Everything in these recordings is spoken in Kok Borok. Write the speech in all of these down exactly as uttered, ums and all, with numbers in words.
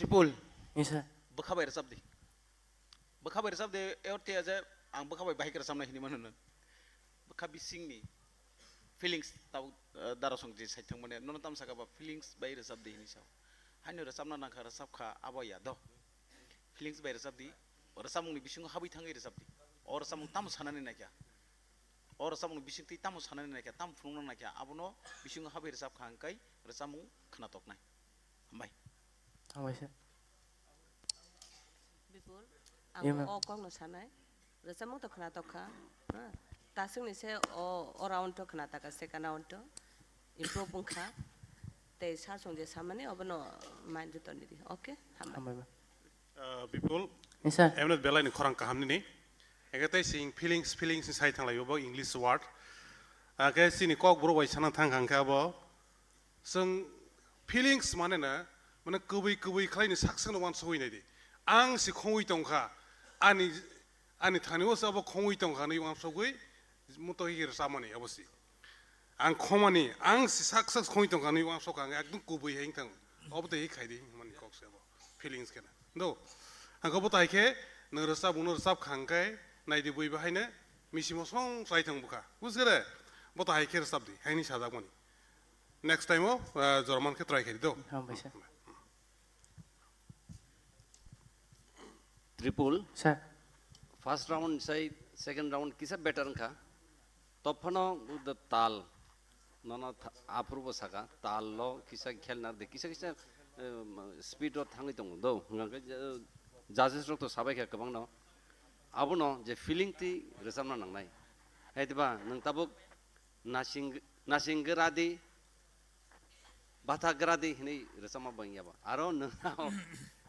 Tripul. Yes, sir. Bwkha bai rwchap di. Bwkha bai rwchap di, e orthe ya je ang bwkha bai bahai kwrwchapnai hinwi mano nw. Bwkha bisingni feelings tabuk, eh, darasong je saithang mane, nono tam saka ba feelings bai rwchap di hinwi sao. Haino rwchapna nangkha, rwchap kha, abo ya do. Feelings bai rwchap di, rwchapmungni bisingo habwi thangwi rwchap di. O rwchapmung tamo sanani naikha? O rwchapmung bisingtwi tamo sanani naikha, tamo phunukna naikha, abono bisingo habwi rwchap kha hwnkhe rwchapmung khwnatoknai. Hambai. Hambai sir. Bipul, ang Iya, ma'am. O kokno sanai. Rwchapmung to khwnatok kha. Ha? Taswkni se o, o round to khwnatak kha, second round to. Improve wngkha. Tei sir chwng je samani obono mind to toni di. Okay? Hambai. Hambai, ma'am. Uh, Bipul, Yes, sir. Emnet belai ni khorang kaham nini. Eke tei sing feelings, feelings ni sai thanglai bo English word. Ake sini kok bro bai sana thang khang khe abo. Sing feelings mane na, mane kubui kubui khlai ni sak sak no wan sogwi nai di. Ang si khongwi tong kha. Ani, ani thani o se abo khongwi tong kha ni wan sogwi muto hi rwchapmani abo si. Ang khomani, ang si sak sak khoi tong kha, nini uansuk ang ekdom kubui hai wng thang. Obo tei khai di, mani kok se bo. Feelings khe na. Do. Ang khe bo tai khe, nwng rwchap, nwng rwchap kha hwnkhe, nai di bui bo haino, misi mosong chai thang bwkha. Bujkhe re? Bo tai khe rwchap di, haini sajak mani. Next time o, ah, jora man khe try khai di, do. Hambai sir. Tripul. Sir. First round sai second round kisa better wngkha. Tophano the tal. Nono tha-, aphuru bo saka, tal lo kisa khel nar de, kisa kisa, eh, speed o thangwi tongo do. Hwnkhe, eh, judges rok to sabai kha kwbangno. Abono je feeling twi rwchapna nangnai. Hai diba, nwng tabuk nasing, nasing gra di, Batha gra di hinwi rwchapma bo wngya bo. Aro nwng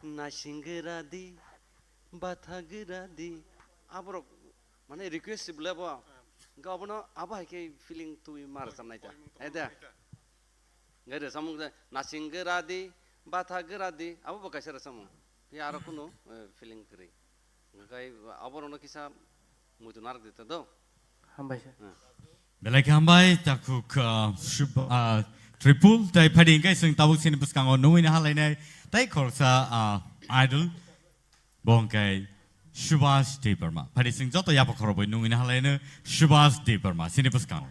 nasing gra di, batha gra di. Aborok mane request si bwle bo. Hwnkhe obono abo hai khe feeling twi ma rwchapnai ta. Hai da? Hwnkhe rwchapmung je nasing gra di, batha gra di. Abo bo kaisa rwchapmung. Phiya aro kunu, eh, feeling kwrwi. Hwnkhe aborokno kisa muitu narwk di ta do. Hambai sir. Hmm. Belai khe hambai, takhuk, ah, Shub-, ah, Tripul, tai phadi hwnkhe chwng tabuk chini bwskango nungwi na halainai, tai khoroksa, ah, idol, bo hwnkhe Subhash Debbarma. Phadi chwng joto yapha khorokbai nungwi na halaino Subhash Debbarma, chini bwskango.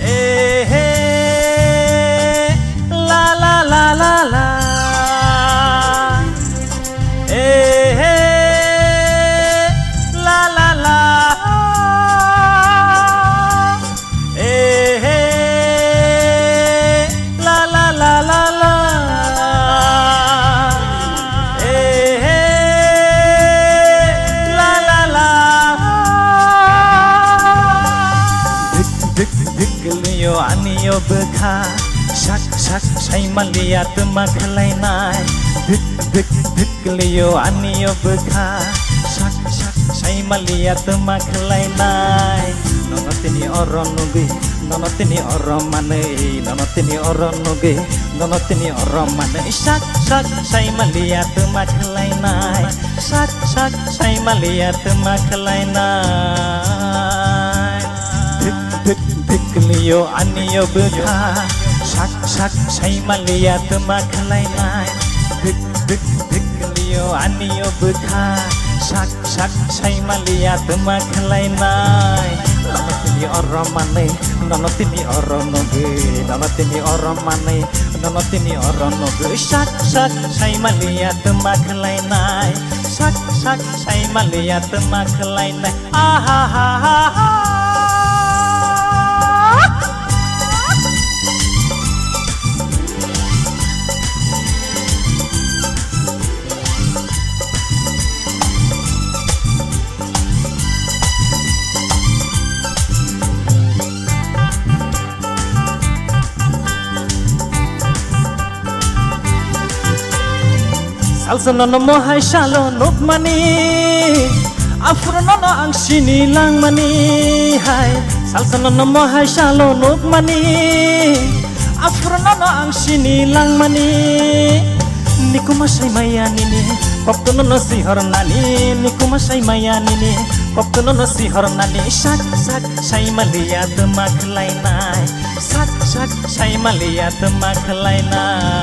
Eh, eh, la, la, la, la, la. Eh, eh, la, la, la. Eh, eh, la, la, la, la, la. Eh, eh, la, la, la. Dik, dik, dik, liyo, ani yo bwkha. Sak, sak, saimaliya, twma khlainai. Dik, dik, dik, Kwlwio ani o bwkha, sak sak saimaliya twma khlainai. Nono tini oro nugwi, nono tini oro manwi, nono tini oro nugwi, nono tini oro manwi, sak sak saimaliya twma khlainai, sak sak saimaliya twma khlainai. Thik thik thik liyo ani o bwkha, sak sak saimaliya twma khlainai. Thik thik thik liyo ani o bwkha, sak sak saimaliya twma khlainai. Nono tini oro manwi, nono tini oro nugwi, nono tini oro manwi, nono tini oro nugwi, sak sak saimaliya twma khlainai, sak sak saimaliya twma khlainai. Aha ha ha ha. Salsa nono mohai salo nukmani, aphuru nono ang sini langmani hai. Salsa nono mohai salo nukmani, aphuru nono ang sini langmani. Nikuma sai maya nini, kokto nono sihor nani. Nikuma sai maya nini, kokto nono sihor nani. Sak sak sai maliya tuma khlainai, sak sak sai maliya tuma khlainai.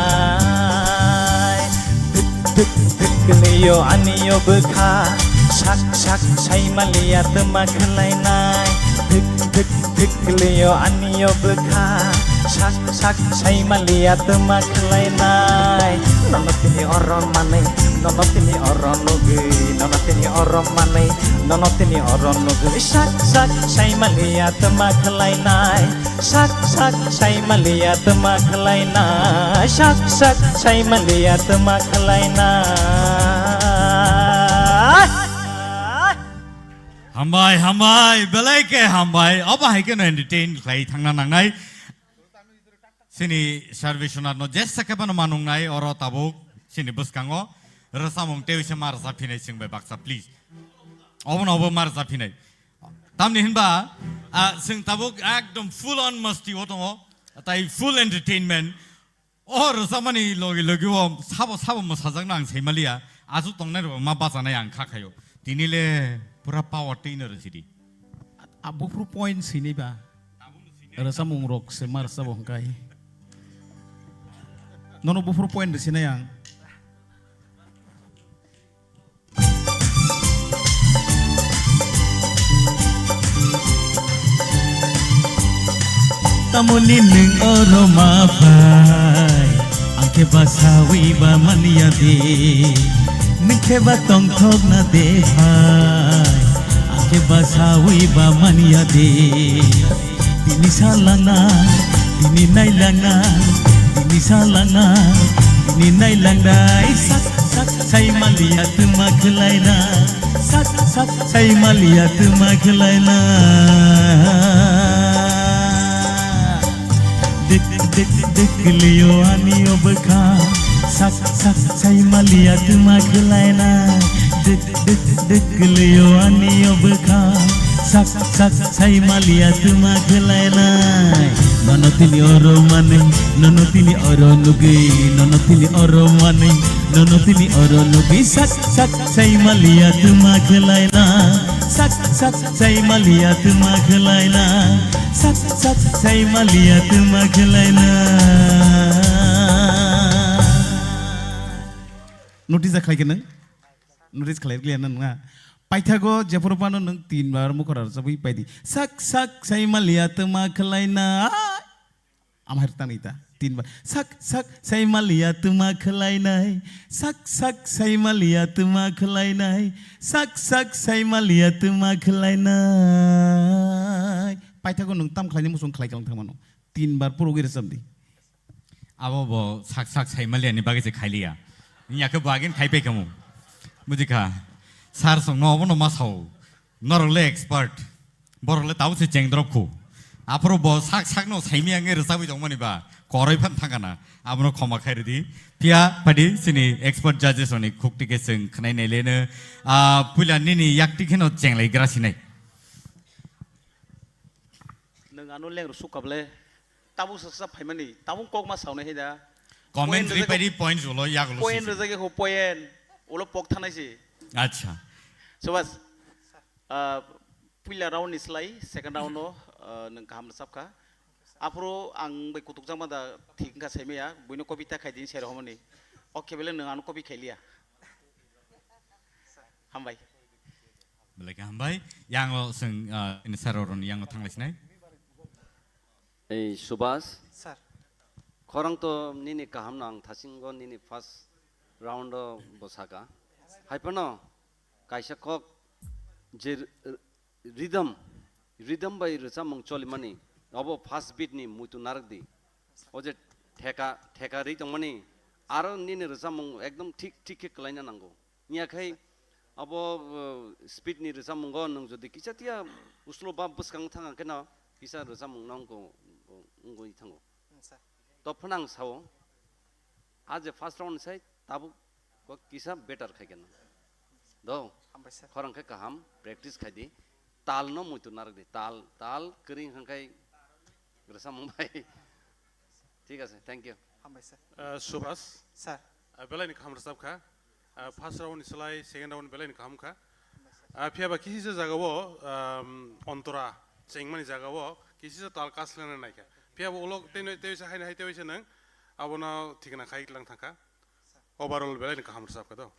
Thik thik thik liyo aniyo bwkha, sak sak sai maliya tuma khlainai. Thik thik thik liyo aniyo bwkha, sak sak sai maliya tuma khlainai. Nono tini oro manwi, nono tini oro nugwi, nono tini oro manwi, nono tini oro nugwi, sak sak sai maliya tuma khlainai. Sak sak sai maliya tuma khlaina, sak sak sai maliya tuma khlaina. Hambai, hambai, belai khe hambai. Obo hai kheno entertain khlai thangna nangnai. Sini Sarveshwanath no jesa khe phano manungnai oro tabuk sini bwskango. Rwchapmung tei se ma rwchap phinai chwng bai baksa, please. Obono obo ma rwchap phinai. Tamni hinba, ah, chwng tabuk ekdom full on masti o tongo, tai full entertainment. O rwchapmani logi logi o sabo sabo mwsajakno ang saimaliya, aswk tongnai rok ma bachanai ang kha khaio. Tini le pura power twi no rwchidi. A buphuru point sini ba. Rwchapmung rok se ma rwchabo hwnkhe. Nono buphuru point rwsinai ang. Tamoni nwng oro ma phai, ang khe basawi ba manya de. Nwng khe ba tongthok na de phai, ang khe basawi ba manya de. Tini salangna, tini nailangna, tini salangna, tini nailangna. Sak sak sai maliya tuma khlaina, sak sak sai maliya tuma khlaina. Dik dik dik liyo ani obkha, sak sak sai maliya tuma khlaina. Dik dik dik liyo ani obkha, sak sak sai maliya tuma khlainai. Nono tini oro manwi, nono tini oro nugwi, nono tini oro manwi, nono tini oro nugwi, sak sak sai maliya tuma khlaina. Sak sak sai maliya tuma khlaina, sak sak sai maliya tuma khlaina. Notice da khlai khe nwng? Notice khlai rwkliya na nungna? Paithago jephuru phano nwng tin bar mukhora rwchapwi paidi. Sak sak sai maliya tuma khlaina. Amhai rwtang ita. Tin bar. Sak sak sai maliya tuma khlainai. Sak sak sai maliya tuma khlainai. Sak sak sai maliya tuma khlainai. Paithago nwng tam khlaini muchung khlai kalang thangmano. Tin bar purugwi rwchapdi. Abo bo sak sak sai maliya ni bagwi se khailiya. Wngya khe bo agin khai pai khamu. Bujikha. Sir song no obono ma sao. Norok le expert. Borok le tabuk se cheng drop khu. Aphuru bo sak sak no saimi ang rwchapwi tongmani ba. Koroi phan thangana. Abono khoma khai rwdi. Phiya phaidi sini expert judges rokni khukti khe chwng khwnai nai leno. Ah, puila nini yakti kheno chenglai gra sinai. Nwng ano leng rw sukha ble. Tabuk saksa phaimani, tabuk kok ma saunai hai da. Comment Point rijak- ripai di, points ulo, yagulo Point sisi. Rijak ho point, ulo pok thanai si. Acha. Subhas, ah, puila round ni slai, second round no, ah, nwng kaham rwchap kha. Aphuru ang bai kutuk jama da thik wngkha saimaya, buino copy ta khai din sero homoni. Ok, bele nwng ano copy khai liya. Hambai. Belai khe hambai. Yango chwng, ah, ini sir rokni yango thanglai sinai. Ei, Subhas. Sir. Khorang to nini kaham no ang thasingo nini first round o bo saka. Hai phano kaisa kok je r-, r-, rhythm, rhythm bai rwchapmung cholimani, obo first beat ni muitu narak di. O je theka, theka ri tongmani, aro nini rwchapmung ekdom thik, thik khe kwlaina nango. Wngya khai abo, uh, speed ni rwchapmungo nwng jodi kisa tiya uslo ba bwskang thang khe no kisa rwchapmung no wngwi thango. Hmm, sir. To phano ang sao, a je first round sai tabuk Bo kisa better khai khe nang. Do. Hambai sir. Khorang khe kaham practice khai di. Tal no muitu narak di. Tal, tal kering hangkai rwsa mung bai. Thik ase, thank you. Hambai sir. Ah, Subhas. Sir. Ah, belai ni kaham rwchap kha. Ah, first round ni slai second round belai ni kaham kha. Ah, phiya ba kisi se jaga o, um, ontora chengmani jaga o kisi se tal kaslena nai kha. Phiya ba ulo tei, tei se hai, hai tei se nang abono thikna khai lang thang kha. Overall belai ni kaham rwchap kha do.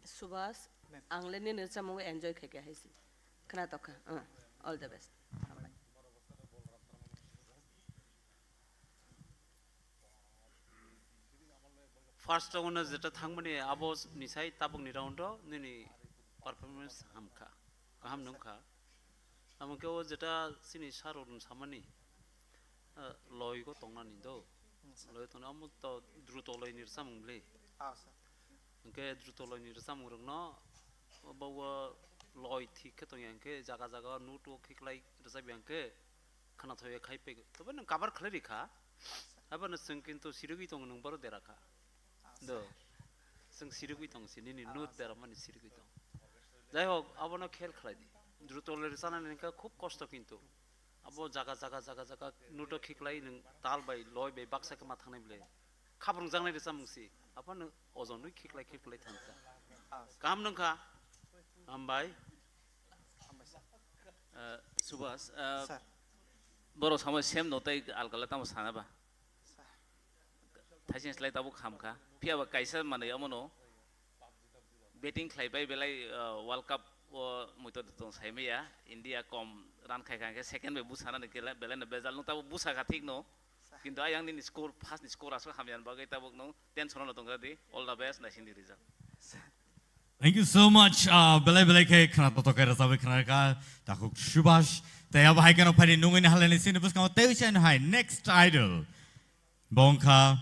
Subhas, ang le nini rwchapmung enjoy khai kha hai se. Khna tokha. Uh, all the best. First round o jeta thangmani abo ni sai tabuk ni round o nini performance hamkha, kaham nungkha. Amo khe o jeta chini sir rok samani, eh, loi go tongnani do. Loi tongna amo to druto loi ni rwchapmung bwle. Hwnkhe druto loi ni rwchapmung rok no bo o loi thik khe tongya hwnkhe jaga jaga o note o khiklai rwchapya hwnkhe khwnathokya khai pego. Tobe nwng cover khlai rikha. Abono chwng kintu sirigwi tongo nwng boro dera kha. Do. Chwng sirigwi tongo si, nini note deramani sirigwi tongo. Jai hok, abono khel khlai di. Druto le rwchanani hwnkhe khub kosto kintu. Abo jaga, jaga, jaga, jaga note o khiklai nwng tal bai, loi bai baksa khe ma thangnai bwle. Khabrung jaknai rwchapmung si. Abono ojonwi khiklai, khiklai thangkha. Kaham nungkha? Hambai. Eh, Subhas, eh, sir. Borok samo same no tei alkala tamo sana ba? Sir. Thaising slai tabuk hamkha. Phiya ba kaisa manwi omono betting khlai bai belai, eh, World Cup o muitor tong sai maya. India kom run khai kha hwnkhe second bai busanani kela-, belai no bejal nung tabuk busa kha thik no. Kintu ayang nini score, first ni score aswk hamya ni bagwi tabuk no tension no tongkha di. All the best, naising di result. Thank you so much. Ah, belai belai khe khwnathok khe rwchapwi khwnarwkha takhuk Subhas. Tei abo hai kheno phaidi nungwi ni haleni sini bwskango tei usaino hai next idol. Bo wngkha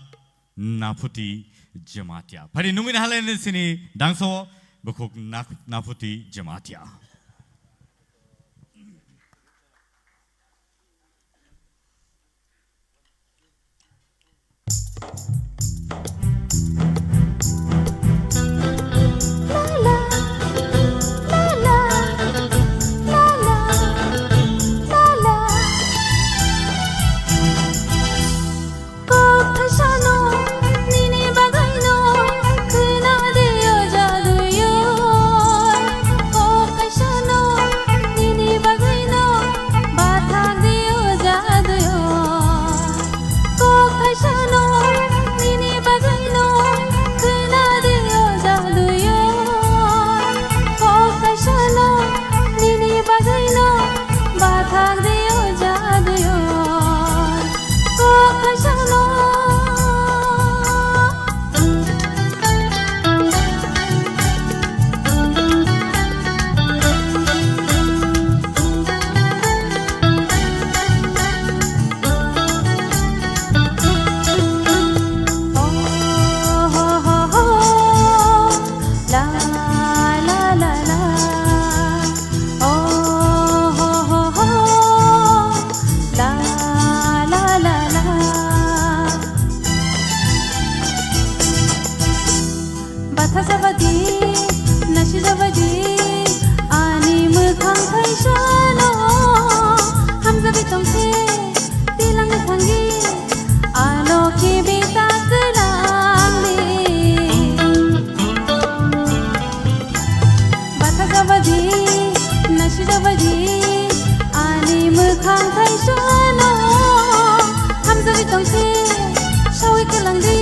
Naphuti Jamatia. Phaidi nungwi ni haleni sini dangso bukhuk Nak-, Naphuti Jamatia. Kok thaisano nini bagwino khwna de o jaduyo. Kok thaisano nini bagwino bathak de o jaduyo. Kok thaisano. Batha jabadi, nasi jabadi, ani mwkhang thaisano hamjagwi tongse, tilang thangi, ano kibi takwlangni. Batha jabadi, nasi jabadi, ani mwkhang thaisano hamjagwi tongse, sawi kwlangdi.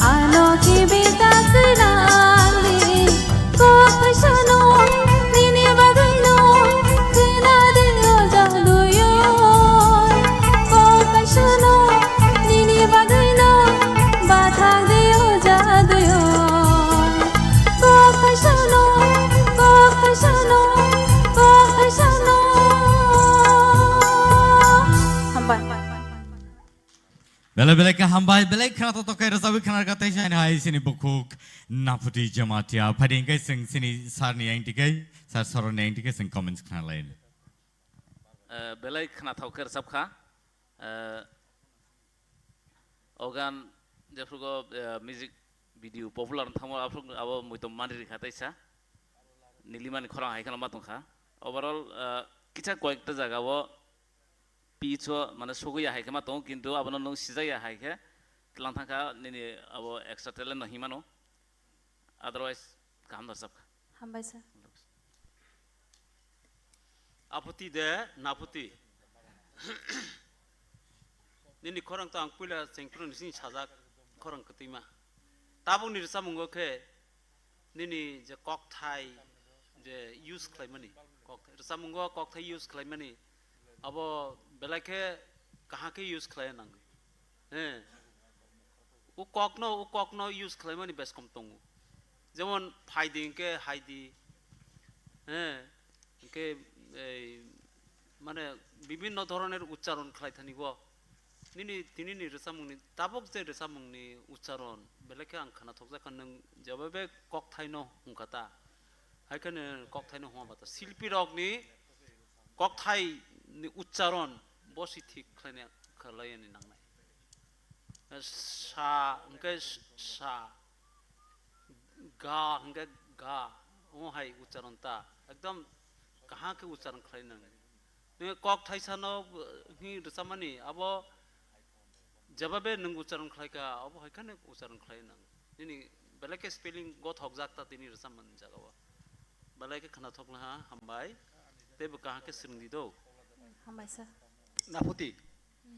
Ano kibi takwlangni kok thaisano nini bagwino khwna de o jaduyo. Kok thaisano nini bagwino bathak de o jaduyo. Kok thaisano, kok thaisano, kok thaisano. Hambai. Belai belai khe hambai, belai khwnathok khe rwchapwi khwnarwkha tei chini hai sini bukhuk Naphuti Jamatia. Phaidi hwnkhe chwng chini sir ni yang tikhe, sir Soron ni yang tikhe chwng comments khwnalai. Eh, belai khwnathok khe rwchapkha. Eh, o gan Jephrugo, eh, music video popular wng thangma aphuru abo muitom mani rikha teisa. Nilimani khorang hai kheno ma tongkha. Overall, eh, kisa koyekta jaga o pitch o mane sogwi ya hai khe ma tongo, kintu abono nwng sijak ya hai khe tlang thangkha nini abo extra talent no hinmano. Otherwise, kaham no rwchapkha. Hambai sir. Aphuti de, naphuti. Nini khorang to ang puila chengphru nisini sajak khorang kwtwima. Tabukni rwchapmungo khe nini je kokthai je use khlaimani, kokthai, rwchapmungo kokthai use khlaimani, abo belai khe kaham khe use khlaiya nangwi. He. O kokno, o kokno use khlaimani beskom tongo. Jemon phaidi hinkhe haidi. He. Hinkhe ei mane bibhinno dhoroner uchcharon khlai thani bo. Nini, tinini rwchapmungni, tabuk je rwchapmungni uchcharon, belai khe ang khwnathokjakha nwng jebabe kokthaino hwnkha ta. Hai kheno kokthaino hwnba ta. Silpirokni kokthaini uchcharon bo si thik khlaina, khlaiyani nangnai. Sa hwnkhe sa, ga hwnkhe ga, omo hai uchcharon ta. Ekdom kaham khe uchcharon khlai nang. Nini kok thaisano, uh, hi rwchapmani, abo jebabe nwng ucharon khlaikha, abo hai kheno ucharon khlai nang. Nini belai khe spelling gothokjak ta tini rwchapmani jagao. Belai khe khwnathok laha, hambai. Teibo kaham khe swrwngdi do. Hambai sir. Naphuti.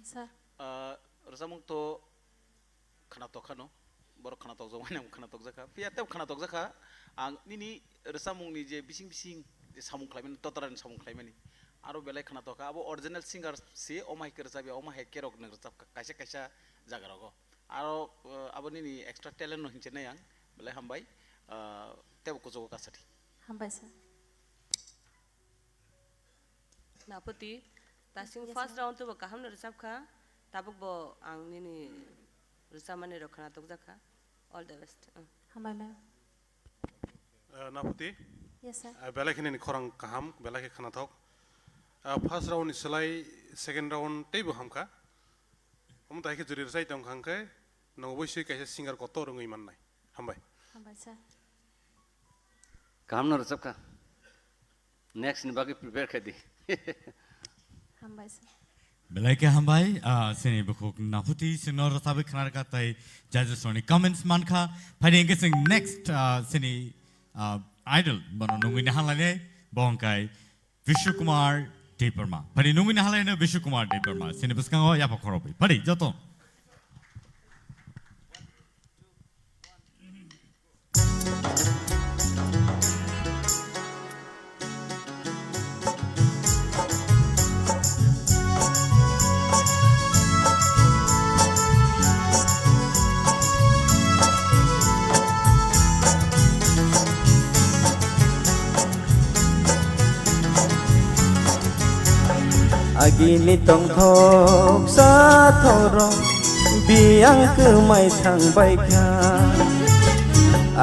Sir. Ah, rwchapmung to khwnatok khano, borok khwnatok jokmani ang khwnatok jakha, phiya tei khwnatok jakha. Ang nini rwchapmungni je bising bising je samung khlaimani, totrani samung khlaimani, aro belai khwnatok kha. Abo original singer se, omo hai khe rwchapya, omo hai khe rok nwng rwchapkha kaisa kaisa jaga rogo. Aro, eh, abo nini extra talent no hinwi nai ang, belai hambai, eh, teibo kuchugo kasathi. Hambai sir. Naphuti, tasing Yes, first sir. round to bo kaham no rwchapkha, tabuk bo ang nini rwchapmani rok khwnatok jakha. All the best. Mm. Hambai ma'am. Uh, Naphuti, Yes, sir. uh, belai khe nini khorang kaham, belai khe khwnathok. Uh, first round ni slai second round teibo hamkha. Omo tai khe juri rwchai tong kha hwnkhe, nwng oboisoi kaisa singer kotor wngwi mannai. Hambai. Hambai sir. Kaham no rwchapkha. Next ni bagwi prepare khe di. Hambai sir. Belai khe hambai, ah, sini bukhuk Naphuti sino rwchapwi khna rwkha tei judges rokni comments mankha. Phaidi hwnkhe chwng next, ah, sini, ah, idol bono nungwi naharlainai bo hwnkhe Vishnu Kumar Debbarma. Phaidi nungwi naharlainai Vishnu Kumar Debbarma. Sini bwskango yapha khorokwi. Phaidi joto. Agini tongthok sathoro biyang kwmai thangbaikha.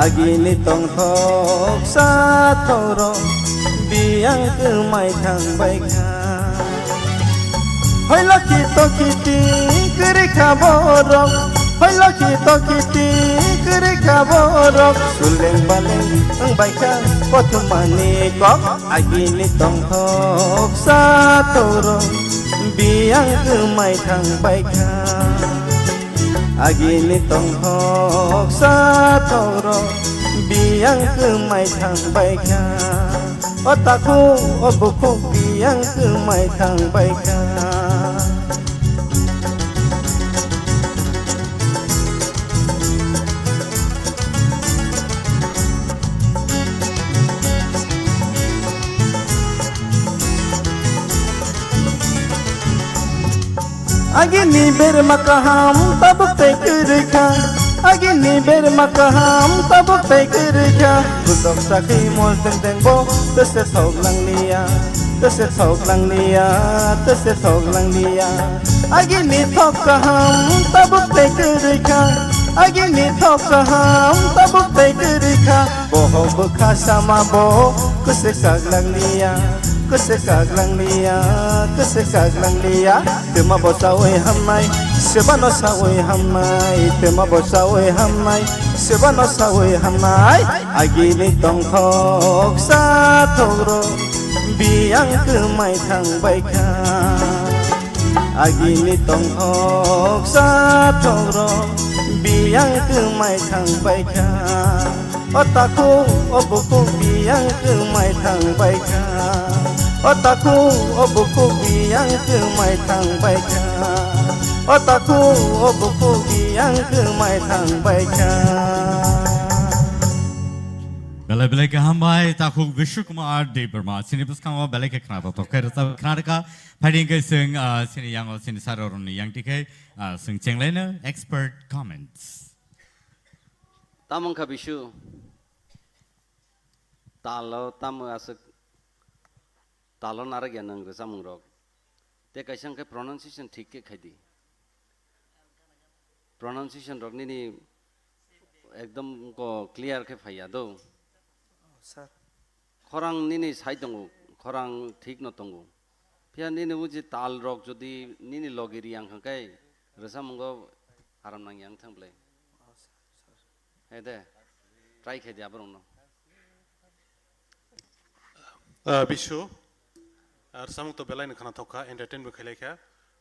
Agini tongthok sathoro biyang kwmai thangbaikha. Hoi lokhi tokhi ti kwrwi kha borok, hoi lokhi tokhi ti kwrwi kha borok. Suleng baleng wngbaikha kothomani kok. Agini tongthok sathoro biyang kwmai thangbaikha. Agini tongthok sathoro biyang kwmai thangbaikha. O takhuk o bukhuk biyang kwmai thangbaikha. Agini berma kaham tabuk tei kwrwi kha. Agini berma kaham tabuk tei kwrwi kha. Budok sakhi mol teng teng bo tese thok nang liya. Tese thok nang liya, tese thok nang liya. Agini thok kaham tabuk tei kwrwi kha. Agini thok kaham tabuk tei kwrwi kha. Bohok bwkha sama bo kwswk sak nang liya. Kwse kaglang liya, kwse kaglang liya, twma bo sawi hamnai, sebano sawi hamnai, twma bo sawi hamnai, sebano sawi hamnai. Agini tongthok sathok ro, biyang kwmai thang bai kha. Agini tongthok sathok ro, biyang kwmai thang bai kha. O takhuk, o bukhuk biyang kwmai thang bai kha. O takhuk, o bukhuk biyang kwmai thang bai kha. O takhuk, o bukhuk biyang kwmai thang bai kha. Belai belai kaham bai, takhuk Bishnu Kumar Debbarma. Chini bwskango belai khe khna tongthok khe rwchap khna rwkha. Phaidi hwnkhe chwng, ah, chini yango chini sir rokni yang tikhe, ah, chwng chenglaino expert comments. Tamo wngkha Bisu? Talo tamo aswk, talo narwkya nwng rwchapmung rok. Tei kaisa wngkhe pronunciation thik khe khaidi. Pronunciation rok nini ekdom ko clear khe phaiya do. Sir. Khorang nini sai tongo, khorang thik no tongo. Phiya nini uji tal rok jodi nini logi riyang kha khe rwchapmungo aram nang yang thang bwlai. He de, try khe di aborok no. Ah, Bisu, ar samung to belai no khana thok kha, entertain bo khailai kha.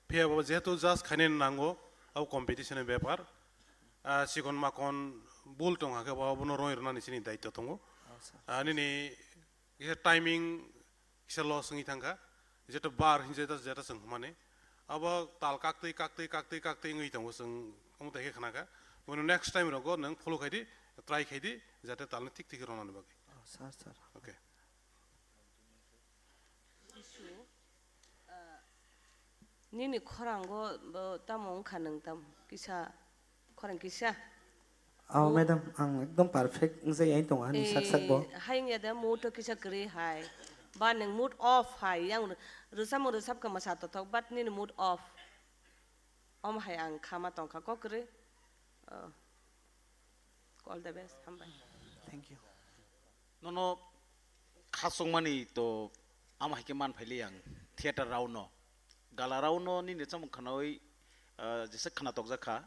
Phiya bo jehetu just khainani nango, abo competition ni bepar. Ah, sikon makon bul tong hakhe bo abono roi rwnani chini daityo tongo. Ah, nini kisa timing kisa loss wngwi thang kha. Jeta bar hinjeta jeta chwng hwnmani. Abo tal kaktwi, kaktwi, kaktwi, kaktwi wngwi tongo chwng omo tai khe khna kha. Bono next time rogo nwng follow khai di, try khai di, jate talni thik thik rwnani bagwi. Oh, sir, sir. Okay. Nini khorango bo tamo wngkha nwng tam kisa, khorang kisa? Oh, madam, ang ekdom perfect wngjak yang tongo ani sak sak bo. Eh, hai wngya de mood to kisa kwrwi hai. Ba nwng mood off hai, yang rwchapmung rwchap kha mwsa tothok, but nini mood off. Omo hai ang kha ma tongkha kok kwrwi. Oh. All the best, hambai. Thank you. Nono khasokmani to ama hai khe man phaili ang theater rao no. Gala rao no nini chamung khnawi, ah, jesa khna tokjak kha.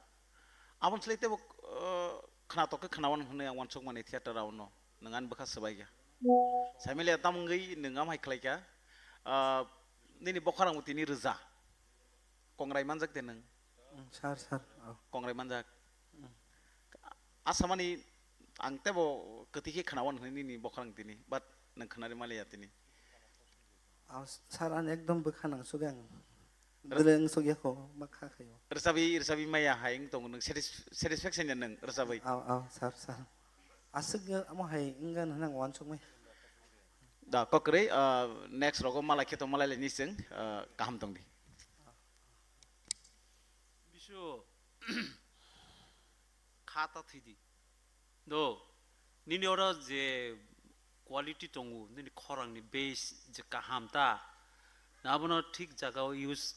Abon slai tebo, ah, khna tok khe khna wan hwnwi ang wansukmani theater rao no. Nwng ani bwkha swbai kha. Saimaliya tamungwi nwng ama hai khlai kha. Ah, nini bokhorang bo tini rwja. Kongrai manjak de nwng? Mm, sir, sir. Oh. Kongrai manjak. Mm. Asamani ang tebo kwtwi khe khnawan hwnwi nini bokhorang tini, but nwng khnari maliya tini. Oh, sir, ang ekdom bwkha nang sugwi ang. Re- Bwlwng sugya kho, ma kha khayo. Rwchabwi, rwchabwi maya hai wng tongo nwng satis-, satisfaction ya nwng rwchabwi? Oh, oh, sir, sir. Aswk amo hai wngya hwnwi ang wansukmai. Da, kokrwi, ah, next rogo malai khe to malai lai ni chwng, ah, kaham tong di. Bisu, kha ta thwi di. Do, nini oro je quality tongo, nini khorang ni base je kaham ta, na abono thik jaga o use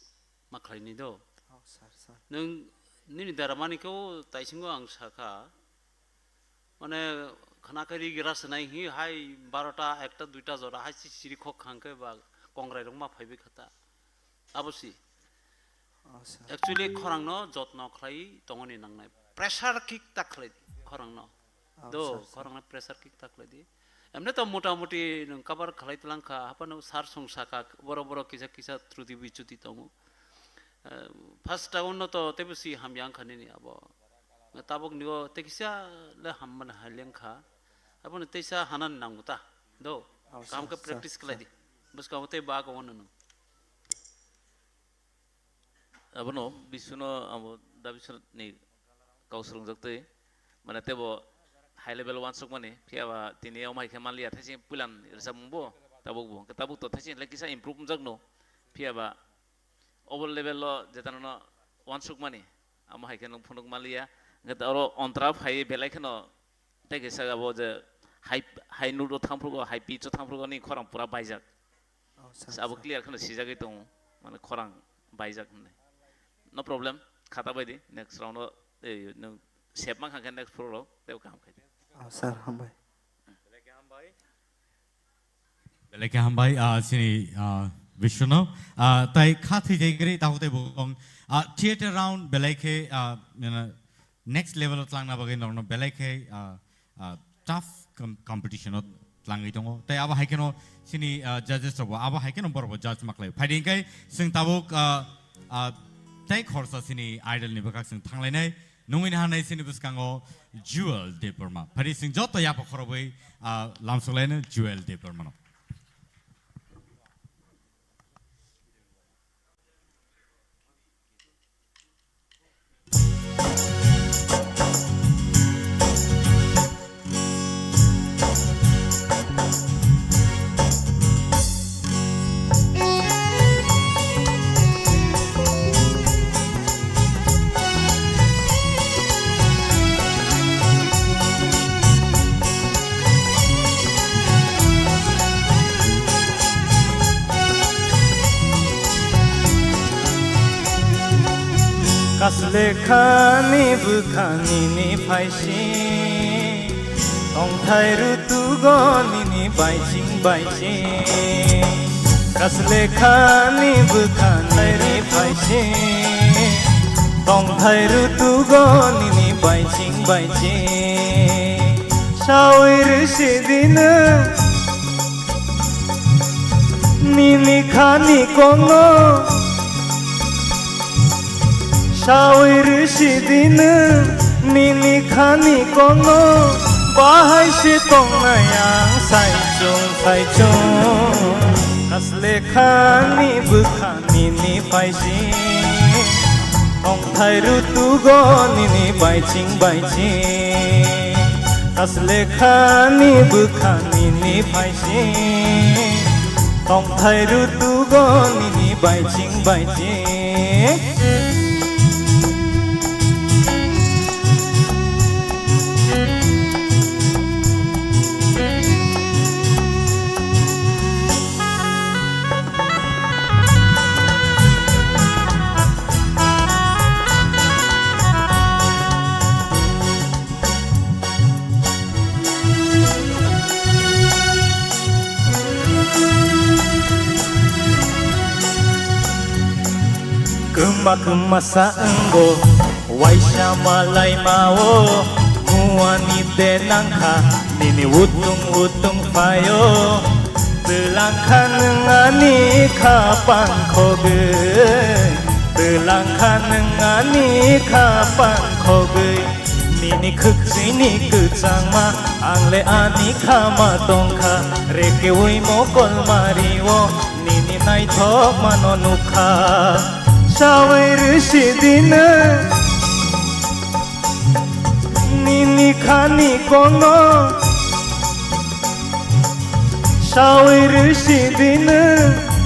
ma khlai ni do. Oh, sir, sir. Nwng nini dara mani khe o taisingo ang sakha, mane, khna khe ri gira swnai hi hai barota, ekta, duita jora hai si siri khok khang khe ba kongrai rok ma phaibai kha ta. Abo si. Oh, sir. Actually, khorang no jotno khlai tongoni nangnai. Pressure kick ta khlai di khorang no. Oh, do, sir, sir. Khorang no pressure kick ta khlai di. Emne to mota moti nwng cover khlai tlang kha, hapano sar song saka, boro boro kisa kisa truti bichuti tongo. Eh, first round no to tebo si hamya wngkha nini abo. Tabuk nigo tei kisa le hammani haileng kha. Abono teisa hanan nango ta. Do, oh, kaham sir, khe sir, practice khlai sir. Di. Bwskango tei ba gongo nwng. Abono Bisuno abo Dabiswrani kau swrwngjak twi, mane teibo high level wansukmani, phiya ba tini omo hai khe manliya, thaising puilan rwchapmung bo, tabuk bo, hwnkhe tabuk to thaising le kisa improve wngjak no, phiya ba obo level o jeta nono wansukmani, amo hai khe nwng phunuk manliya, hwnkhe oro ontra phai belai kheno tei kaisa abo je high, high note o thangphrugo, high pitch o thangphrugo ni khorang pura baijak. Oh, sir, abo sir. Clear kheno sijagwi tongo, mane khorang baijak hinwi. No problem, khata bai di, next round o, eh, nwng sep mankha khe next floor o teibo kaham khai di. Oh, sir, hambai. Belai khe hambai, ah, chini, ah, Bishnu. Ah, tai kha thwijagri, tahu tai bukong. Ah, theater round belai khe, ah, nana next level o tlangna bagwi norokno belai khe, ah, ah, tough com-, competition o tlangwi tongo. Tai abo hai kheno chini, ah, judges rokbo, abo hai kheno borokbo judge ma khlai. Phaidi hwnkhe chwng tabuk, ah, ah, tai khorsa chini idol ni bwkhak chwng thanglainai. Nungwi naharnai chini bwskango Jewel Debbarma. Phaidi chwng joto yapha khorobwi, ah, lamsoklaino Jewel Debbarmano. Kaslekhani bwkhani ni phaising, tongthai rutugo nini baiching baiching. Kaslekhani bwkhani ni phaising, tongthai rutugo nini baiching baiching. Sawi rwsidino nini khani kongno. Sawi rwsidino nini khani kongno. Bahai se tongnai ang saichung saichung. Kaslekhani bwkha nini phaising, tongthai rutugo nini baiching baiching. Kaslekhani bwkha nini phaising, tongthai rutugo nini baiching baiching. Kwma kwma sa wngo, waisa malaima o, muani de nangkha, nini utung utung phaio. Twlangkha nwng ani kha pangkhogwi, twlangkha nwng ani kha pangkhogwi. Nini khwkchini kwchangma, ang le ani kha ma tongkha, rekeui mokol mario, nini naithok mano nukha. Sawi rwsidino nini khani kono. Sawi rwsidino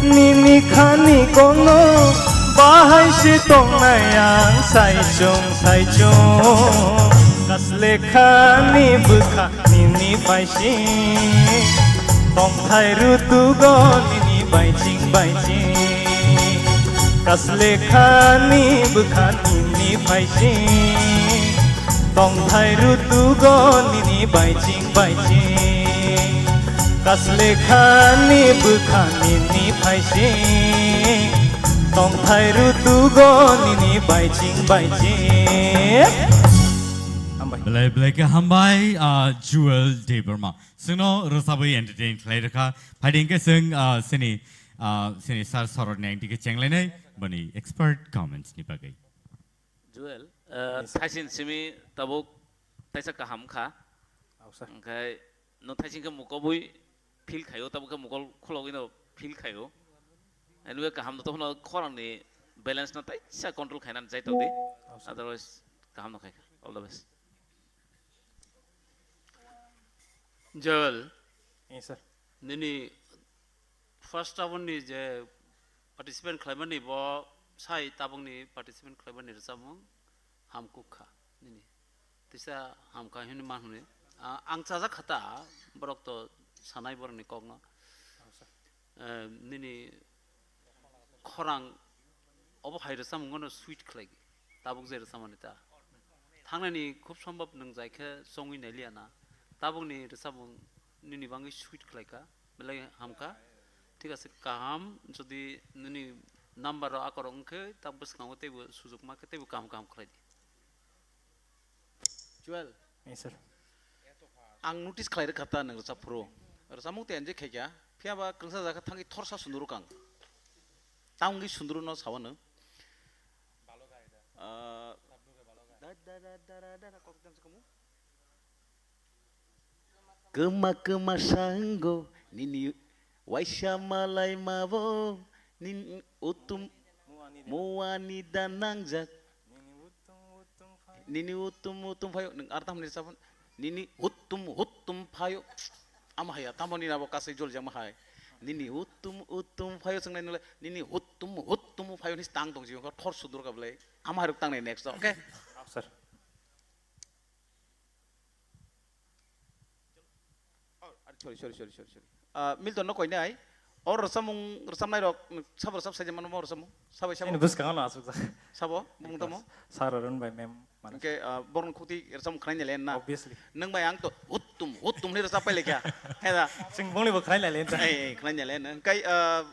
nini khani kono, bahai se tongnai ang saichung saichung. Kaslekhani bwkha nini phaising, tongthai rutugo nini baiching baiching. Kaslekhani bwkha nini phaising, tongthai rutugo nini baiching baiching. Kaslekhani bwkha nini phaising, tongthai rutugo nini baiching baiching. Hambai. Belai belai khe hambai, ah, Jewel Debbarma. Chwngno rwchabwi entertain khlai rwkha. Phaidi hwnkhe chwng, ah, chini, ah, chini Sir Sorot ni ang dike chenglainai boni expert comments ni bagwi. Joel, uh, yes, sir. Thaisin simi tabuk taisa kaham kha. Oh, sir. Hwnkhe no thaisin khe mukobwi feel khaio, tabuk khe mukol khulogwi no feel khaio. Anyway, kaham no tongno khorang ni balance no taisa control khainani jai tongdi. Oh, sir. Otherwise, kaham no khai kha. All the best. Joel. Yes, sir. Nini first round ni je participant khlaimani bo sai tabukni participant khlaimani rwchapmung hamkuk kha nini. Tisa hamkha hwnwi man hwnwi. Ah, ang chajak kha ta, borok to sanai borokni kokno. Eh, nini khorang obo hai rwchapmung no sweet khlai tabuk je rwchapmani ta. Thangnani khub sombhob nwng jai khe chongwi nailiya na. Tabukni rwchapmung nini bangwi sweet khlai kha. Belai hamkha. Thik ase, kaham, jodi nini number rok akorok wngkhe, ta bwskango teibo sujukma khe teibo kaham kaham khlai di. Joel. Yes, sir. Ang notice khlai rwkha ta nwng rwchap phuru. Rwchapmung tei enjoy khaikha. Phiya ba kwrwngsa jaga thangwi thorsa sunduru kang. Tangwi sunduru no sawano. Ah, da, da, da, da, da, da, kok dan se kamu. Kwma kwma sango nini waisa malai mabo nini utum muani da nangjak. Nini utum utum phayo nwng ar tamni sabon nini utum utum phayo. Ama haya tamoni nabo kasai jol jang ma hai. Nini utum utum phayo swngnai nole nini utum utum phayo ni tang tong jio thor sudur ka belai. Ama haruk tangnai next, okay? Sir. Oh, sorry, sorry, sorry, sorry, sorry. Ah, Milton no koinai. Or rwchapmung, rwchapnai rok, sabo rwchap sai mano mo rwchapmung. Sabo, sabo. Ini bwskango no asuk jak. Sabo, bumung tamo. Sir Arun bai ma'am. Hingke, ah, borok ni khukti rwchapmung khwnai nai le na. Obviously. Nwng bai ang to huttum, huttum ni rwchap pai lekha. He da. Chwng bongni bo khwnai nai le ta. Ei, ei, khwnai nai le na. Hingke, ah,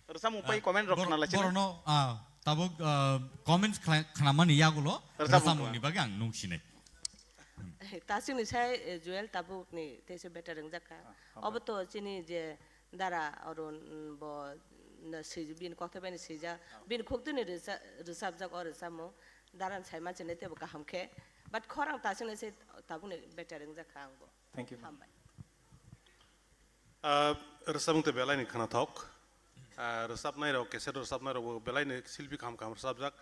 rwchapmung pai comment rok khwna lai chini. Borok no, ah, tabuk, ah, comments khwnamani yagulo rwchapmung ni bagwi ang nung sinai. Tasingni sai, eh, Joel tabukni teisa better wngjak kha. Ah, hambai. Obo to chini je dara Arun, mm, bo, mm, swi-, bini kokthai bai ni swijak. Ah. Bini khuktwini rwcha-, rwchapjak o rwchapmung. Dara ni sai manchini teibo kaham khe. But khorang tasingni sai tabukni better wngjak kha ang bo. Thank you, ma'am. Hambai. Ah, rwchapmung tei belai ni khwnathok. Ah, rwchapnai rok, cassette rwchapnai rok bo belai ni silpi kaham kaham rwchapjak.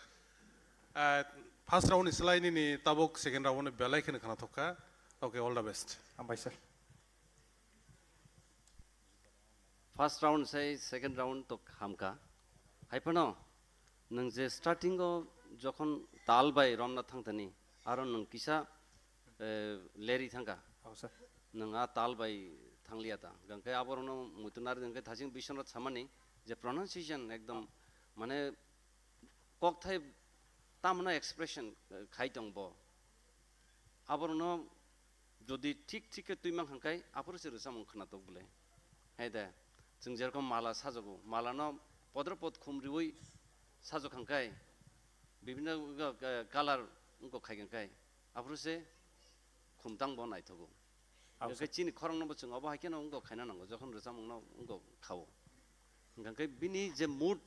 Ah, first round ni slai nini tabuk second round ni belai kheno khwnathok kha. Okay, all the best. Hambai, sir. First round sai second round to hamkha. Hai phano nwng je starting o jokhon tal bai romna thangthani, aro nwng kisa, eh, leri thangkha. Oh, sir. Nwng a tal bai thangliya ta. Hwnkhe aborokno muitu nari hwnkhe thasing Biswanath samani je pronunciation ekdom, mane, kokthai tamno expression, eh, khai tong bo. Aborokno jodi thik thik khe twi mang hwnkhe aphuru se rwchapmung khwnatok bwle. Hai de, chwng jerokom mala sajogo, malano podro pod khum riui sajok hwnkhe, bibhinno, eh, color wngkok khai hwnkhe, aphuru se khumtang bo naithogo. Abo hwnkhe se. Chini khorang no bo chwng obo hai kheno wngkok khaina nango, jokhon rwchapmung no wngkok khao. Hwnkhe bini je mood,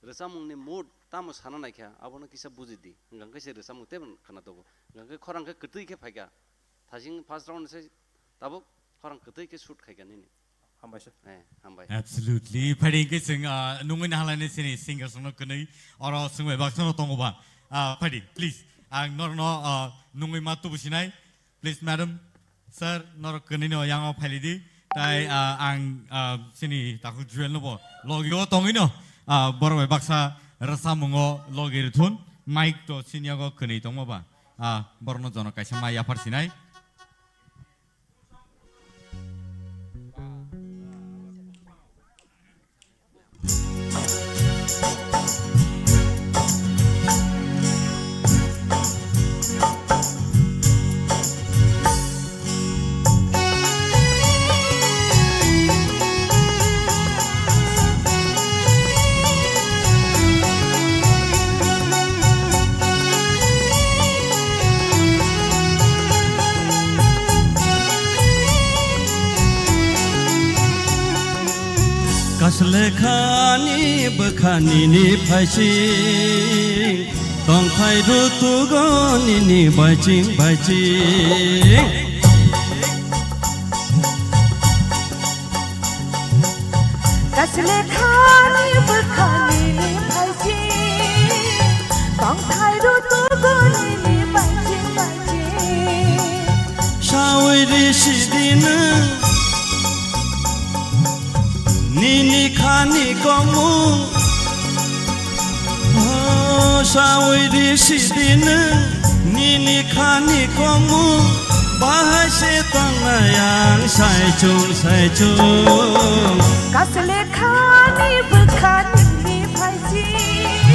rwchapmung ni mood tamo sana naikha, abono kisa buji di. Hwnkhe se rwchapmung teibo khwnatok. Hwnkhe khorang khe kwtwi khe phaikha. Thasing first round se tabuk khorang kwtwi khe shoot khaikha nini. Hambai sir. Eh, hambai. Absolutely. Phaidi hwnkhe chwng, ah, nungwi nahalani sini singers no kwnwi oro swngbai baksa no tongo ba. Ah, phaidi, please. Ang norno, ah, nungwi ma tubu sinai. Please, madam, sir, norok kwnwi no yango phailidi. Tai, ah, ang, ah, sini takhuk Joel no bo logio tongwi no, ah, borok bai baksa rwchapmungo logi rwthun. Mic to sini yago kwnwi tongma ba. Ah, borok no jono kaisa ma yaphar sinai. Kaslekhani bwkhanini phaising, tongthai rutugo nini baiching baiching. Kaslekhani bwkhanini phaising, tongthai rutugo nini baiching baiching. Sawi risi di nwng nini khani komu. Oh, sawi risi di nwng nini khani komu. Bahai se tongnai ang saichung saichung. Kaslekhani bwkhanini phaising,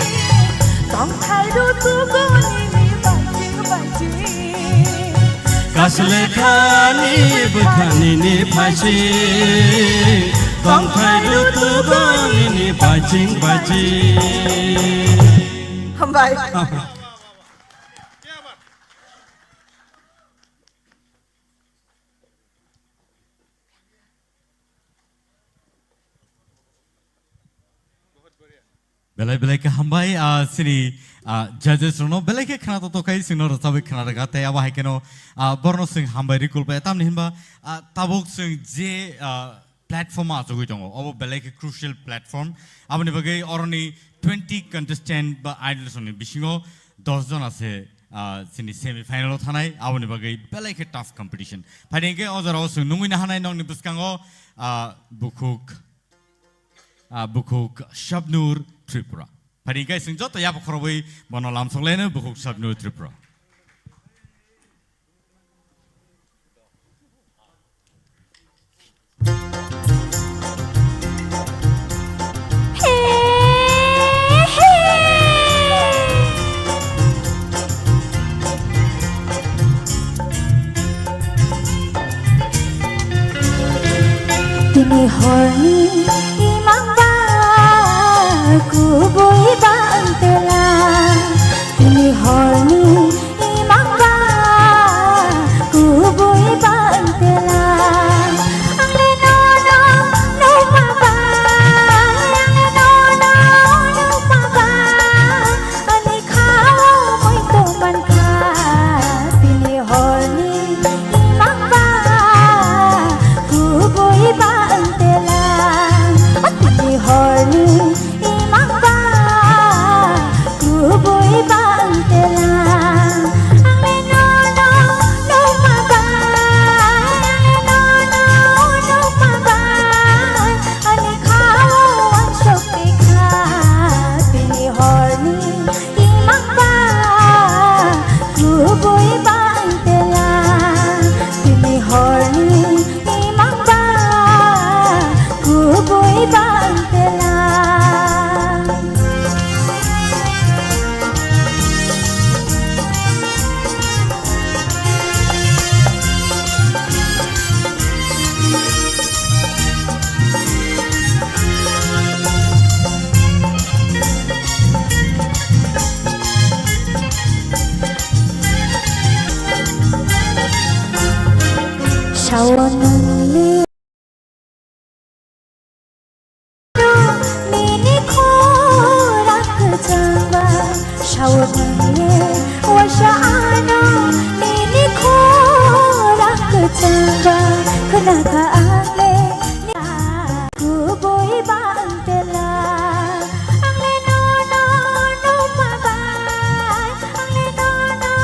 tongthai rutugo nini baiching baiching. Kaslekhani bwkhanini phaising, Tongthai rutugo nini baiching baiching. Hambai. Belai belai khe hambai, ah, chini, ah, judges rokno belai khe khna to tokai chwngno rwchabwi khna rwkha tei abo hai kheno, ah, borno chwng hambai rikul pai tamni hinba, ah, tabuk chwng je, ah, platform o achugwi tongo, obo belai khe crucial platform. Aboni bagwi oroni twenty contestant ba idols ni bisingo dos jona se, ah, chini semi final o thanai, aboni bagwi belai khe tough competition. Phaidi hwnkhe o jora o chwng nungwi nahanai nokni bwskango, ah, bukhuk, ah, bukhuk Shabnur Tripura. Phaidi hwnkhe chwng joto yapha khorobwi bono lamsok laino bukhuk Shabnur Tripura. Tini horni imang ba kubui ba antela. Tini horni imang ba kubui ba antela. Ang le nono nukma ba, ang le nono nukma ba. Ani khao moi tongman kha, tini horni imang ba kubui ba antela. Tini horni imang ba kubui ba antela. Ang le nono nukma ba, ang le nono nukma ba. Ani khao wansok tikha, tini horni imang ba kubui ba antela. Tini horni imang ba kubui ba antela. Sawan nungni nini khorang kwchangba, sawan nungni waisa ano nini khorang kwchangba, khwnakha ang le kubui ba antela. Ang le nono nukma bai, ang le nono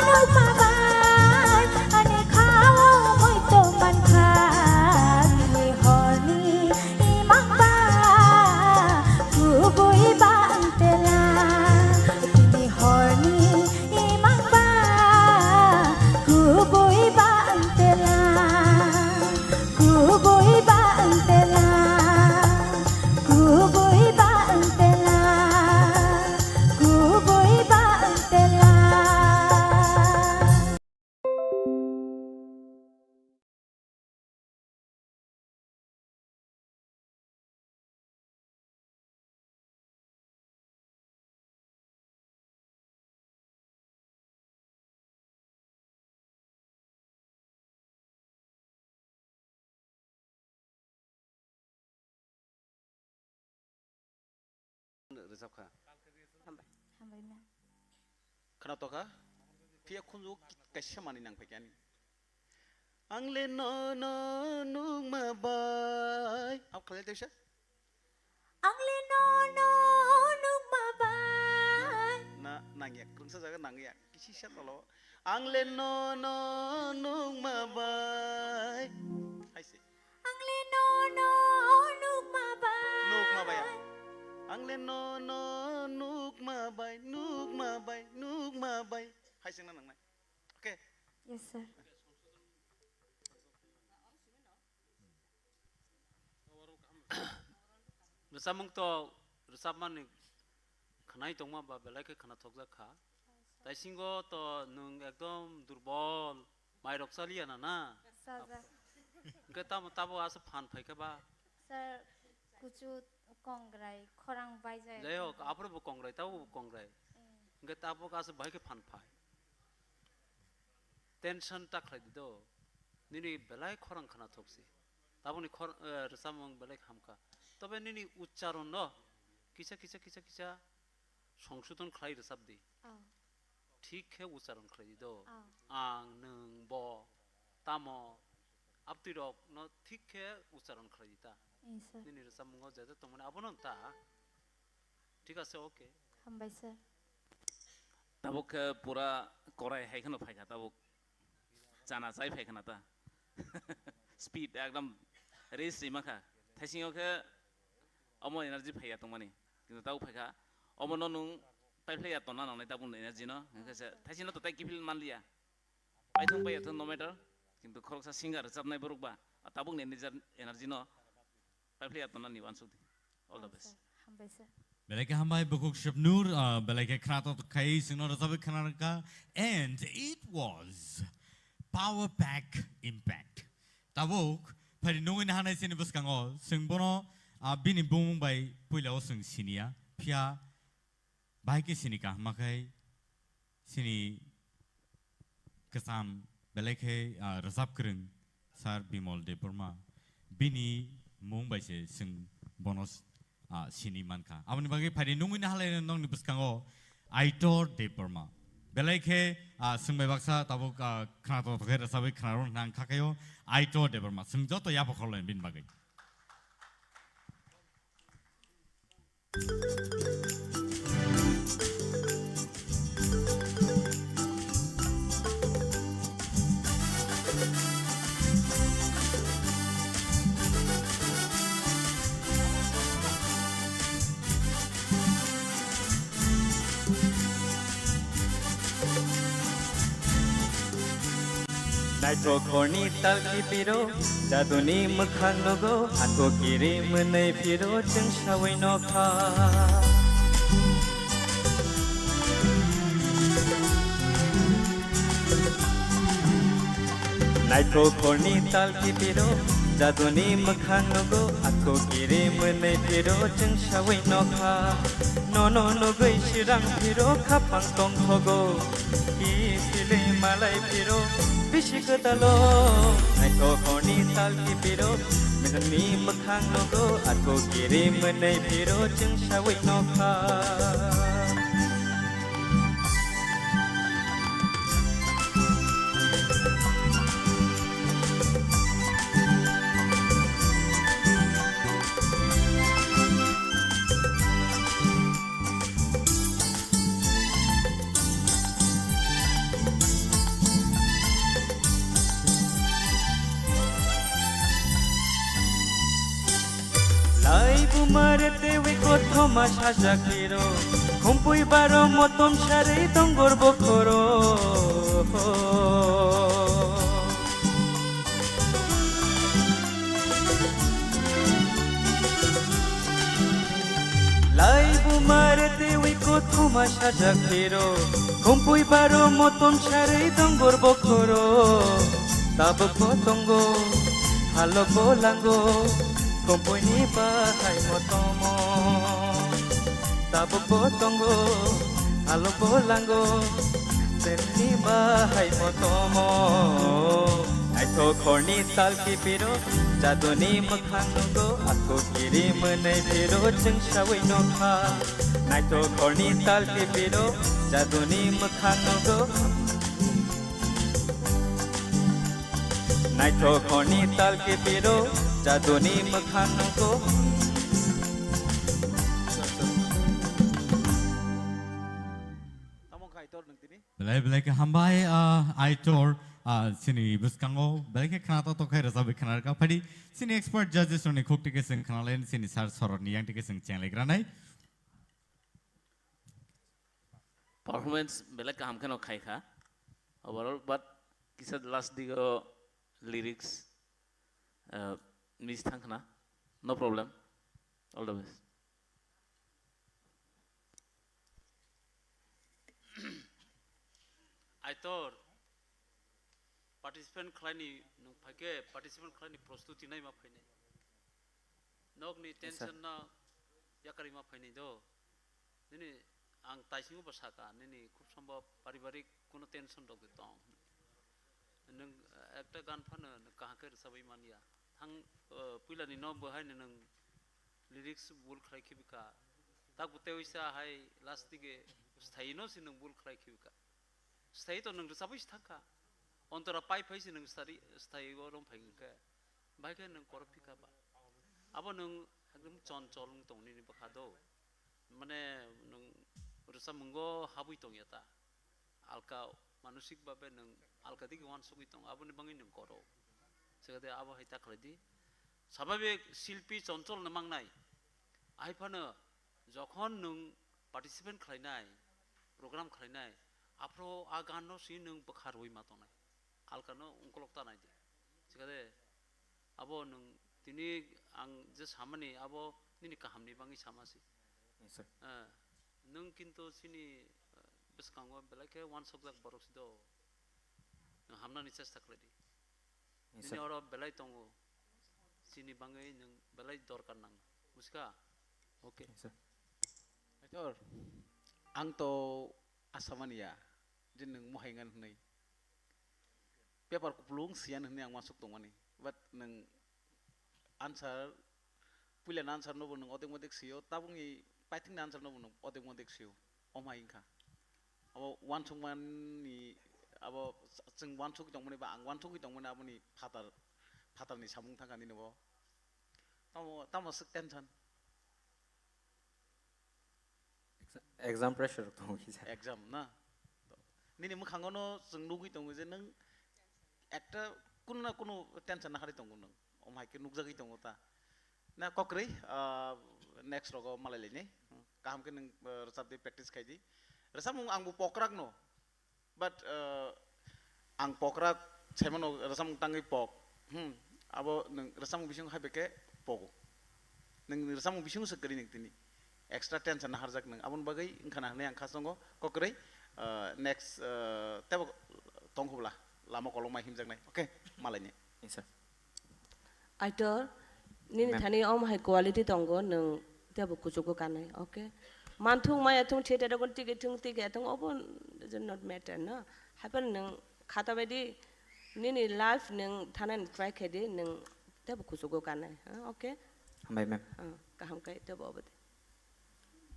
nukma bai. Ani khao moi tongman kha, tini horni imang ba kubui ba antela. Tini horni imang ba kubui ba antela. Kubui ba antela, kubui ba antela, kubui ba antela. Rwchapkha. Hambai. Hambai, ma'am. Khwnatok kha? Phiya khunju kaisa manwi nangphaikha ani. Ang le nono nukma bai. Abo khlai tei sa? Ang le nono nukma bai. Na, nangya, kwrwngsa jaga nangya. Kisi sa tolo. Ang le nono nukma bai. Hai se. Ang le nono nukma bai. Nukma bai. Ang le nono nukma bai, nukma bai, nukma bai. Hai sengna nangnai. Okay. Yes, sir. Rwchapmung to rwchapmani khwnai tongma ba belai khe khwnathokjak kha. Taisingo to nwng ekdom durbol, mairok chaliya na na? Chaja. Hwnkhe tamo tabo asa phan phaikha ba? Sir, kuchu kongrai, khorang baijai. Jai hok, aphuru bo kongrai, tabo bo kongrai. Eh. Hingke tabo kaso bahai khe phan phai. Tension ta khlai di do. Nini belai khorang khna thok si. Taboni khor-, eh, rwchapmung belai hamkha. Tobe nini uchcharon no kisa, kisa, kisa, kisa songsodon khlai rwchap di. Oh. Thik khe ucharon khlai di do. Oh. Ang, nwng, bo, tamo, abtwi rok no thik khe ucharon khlai di ta. Yes, sir. Nini rwchapmungo je je tongmani abono ta. Thik ase, okay. Hambai, sir. Tabuk khe pura korai hai kheno phaikha tabuk. Chana chai phai khna ta. Speed ekdom race rima kha. Thaisingo khe omo energy phaiya tongmani. Kintu tau phai kha. Omo no nung paiphlai ya tonna nangnai tabuk energy no. Hingkhe se thaising no to tai kiphil manliya. Paithung paiya thung no matter. Kintu khoroksa singer rwchapnai borok ba. A tabuk ni energy, energy no Paiphlai ya tonna ni uansuk di. All the best. Hambai sir. Belai khe hambai bukhuk Shubnur, ah, belai khe khna to khai singno rwchapwi khna rwkha. And it was power pack impact. Tabuk phari nungwi nahanai sini bwskango swng bono, ah, bini bumung bai puila o swng siniya. Phiya bahai khe sini kaham khe sini kwcham belai khe, ah, rwchap kwrwng Sir Bimal Debbarma. Bini mung bai se chwng bono, ah, sini mankha. Aboni bagwi phaidi nungwi nahalai nokni bwskango Aitor Debbarma. Belai khe, ah, chwng bai baksa tabuk, ah, khna to khe rwchabwi khna rw nang kha khaio Aitor Debbarma. Chwng joto yapha khorlaini bini bagwi. Naithok horni tal kipiro, jaduni mwkhang nugo, ako kirim mwnwi phiro chwng sawi nokha. Naithok horni tal kipiro, jaduni mwkhang nugo, ako kirim mwnwi phiro chwng sawi nokha. Nono nugwi sirang phiro khapang tongthogo. Ki silei malai phiro bisi kwtalo, naithok horni tal kipiro, mwnwi mwkhang nugo, ako kirim mwnwi phiro chwng sawi nokha. Lai bumar tewi kothoma sajak phiro, khumpui baro motom sarwi tongor bokhoro. Lai bumar tewi kothoma sajak phiro, khumpui baro motom sarwi tongor bokhoro. Tabuk bo tongo, halok bo lango, khumpui ni bahai motomo. Tabuk bo tongo, halok bo lango, chwngni bahai motomo. Naithok horni tal kipiro, jaduni mwkhang nugo, ako kirim mwnwi phiro chwng sawi nokha. Naithok horni tal kipiro, jaduni mwkhang nugo. Naithok horni tal kipiro, jaduni mwkhang nugo. Tamo khai tor nung tini? Belai belai khe hambai, ah, Aitor, ah, chini bwskango belai khe khna to tokhai rwchabwi khna rwkha. Phaidi chini expert judges rokni khukti khe chwng khna lai chini sir Sorotni yang twi khe chwng chenglai granai. Performance belai kaham kheno khai kha overall, but kisa last digo lyrics, uh, miss thang khna. No problem. All the best. Aitor, participant khlaini, nwng phaikhe participant khlaini prostuti naima phainai. Nokni Yes, sir. Tension no yakarima phainai do. Nini ang taisingo bo saka, nini khub sombo paribarik kuno tension rok de tong. Nwng, eh, ekta gan phano nwng kaham khe rwchabwi manya. Thang, eh, puilani no bo hai nwng lyrics bul khlai khibika. Tak bo tei uisa hai last dige sthai no si nwng bul khlai khibika. Sthai to nwng rwchabwi si thangkha. Ontora pai phai si nwng stari, sthai o rom phai khe. Bai khe nwng korop phika ba. Abo nwng ekdom chonchol wng tong nini bwkha do. Mane nwng rwchapmungo habwi tongya ta. Alka manosik babe nwng alka digi wansugwi tong, aboni bangwi nwng koro. Chekade abo hai ta khlai di. Sababik silpi chonchol no mangnai. Hai phano jokhon nwng participant khlainai, program khlainai, aphro a ganno si nwng bwkha rwui ma tongnai. Alkano ungkolok ta nai di. Chikade, abo nwng tini ang je samani, abo nini kahamni bangwi sama si. Yes, sir. Eh, nwng kintu chini, eh, bwskango belai khe wansokjak borok si do. Nwng hamnani chesta khlai di. Yes, nini sir. Oro belai tongo. Chini bangwi nwng belai dorkar nang. Buska? Okay. Yes, sir. Aitor, ang to asa manya je nwng mohai ngan hwnwi. Paper kupulung siyan hwnwi ang uansuk tongmani. But nwng answer, puila ni answer no bo nwng odek modek sio, tabukni paithakni answer no bo nwng odek modek sio. Omo hai wngkha. Abo uansukmani, abo chwng uansuk tongmani ba ang uansugwi tongmani aboni phatar, phatarni samung thangkha nini bo. Tamo, tamo swk tension. Exa-, exam pressure rok tongo kisa. Exam na? To, nini mwkhango no chwng nugwi tongo je nwng ekta kunu na kunu tension nahari tongo nwng. Omo hai khe nukjagwi tongo ta. Na kokrwi, ah, next rogo malai lainai. Kaham khe nwng, ah, rwchap di, practice khai di. Rwchapmung ang bo pokrak no. But, uh, ang pokrak saimano rwchapmung tangwi pok. Hmm, abo nwng rwchapmung bising hai beke pogo. Nwng rwchapmung bising se kwrwi nwng tini. Extra tension na harjak nwng. Aboni bagwi wngkha na hwnwi ang khasongo kokrwi, uh, next, uh, tebo tong khobla lama kolokma himjaknai. Okay, malaini. Yes, sir. Aitor, nini Ma'am. Thani om hai quality tongo, nwng tebo kuchugo kanai, okay? Manthung maya thung theater rokon tigi thung tigi thung obo does not matter, no? Haiphano nwng khata baidi nini life nwng thanani try khe di, nwng tebo kuchugo kanai, ha, okay? Hambai, ma'am. Ah, kaham kai tebo obo de.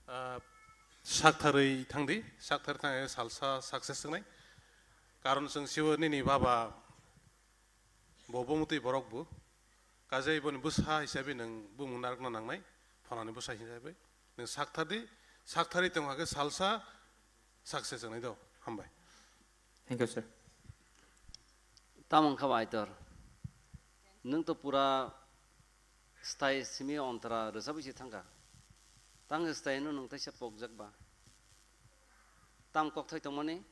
Ah, saktharwi thangdi, saktharwi thangwi salsa success wngnai. Karon chwng sibo nini baba bo bumutwi borok bo. Kajai boni bwsa hisabe nwng bumung narwkna nangnai, phanani bwsa hisabe. Nwng sakthardi, saktharwi tongkha khe salsa success wngnai do. Hambai. Thank you, sir. Tamo wngkha ba Aitor? Nwng to pura stai simi ontra rwchabwi se thangkha. Tang stai no nwng taisa pokjak ba? Tam kokthai tongmani?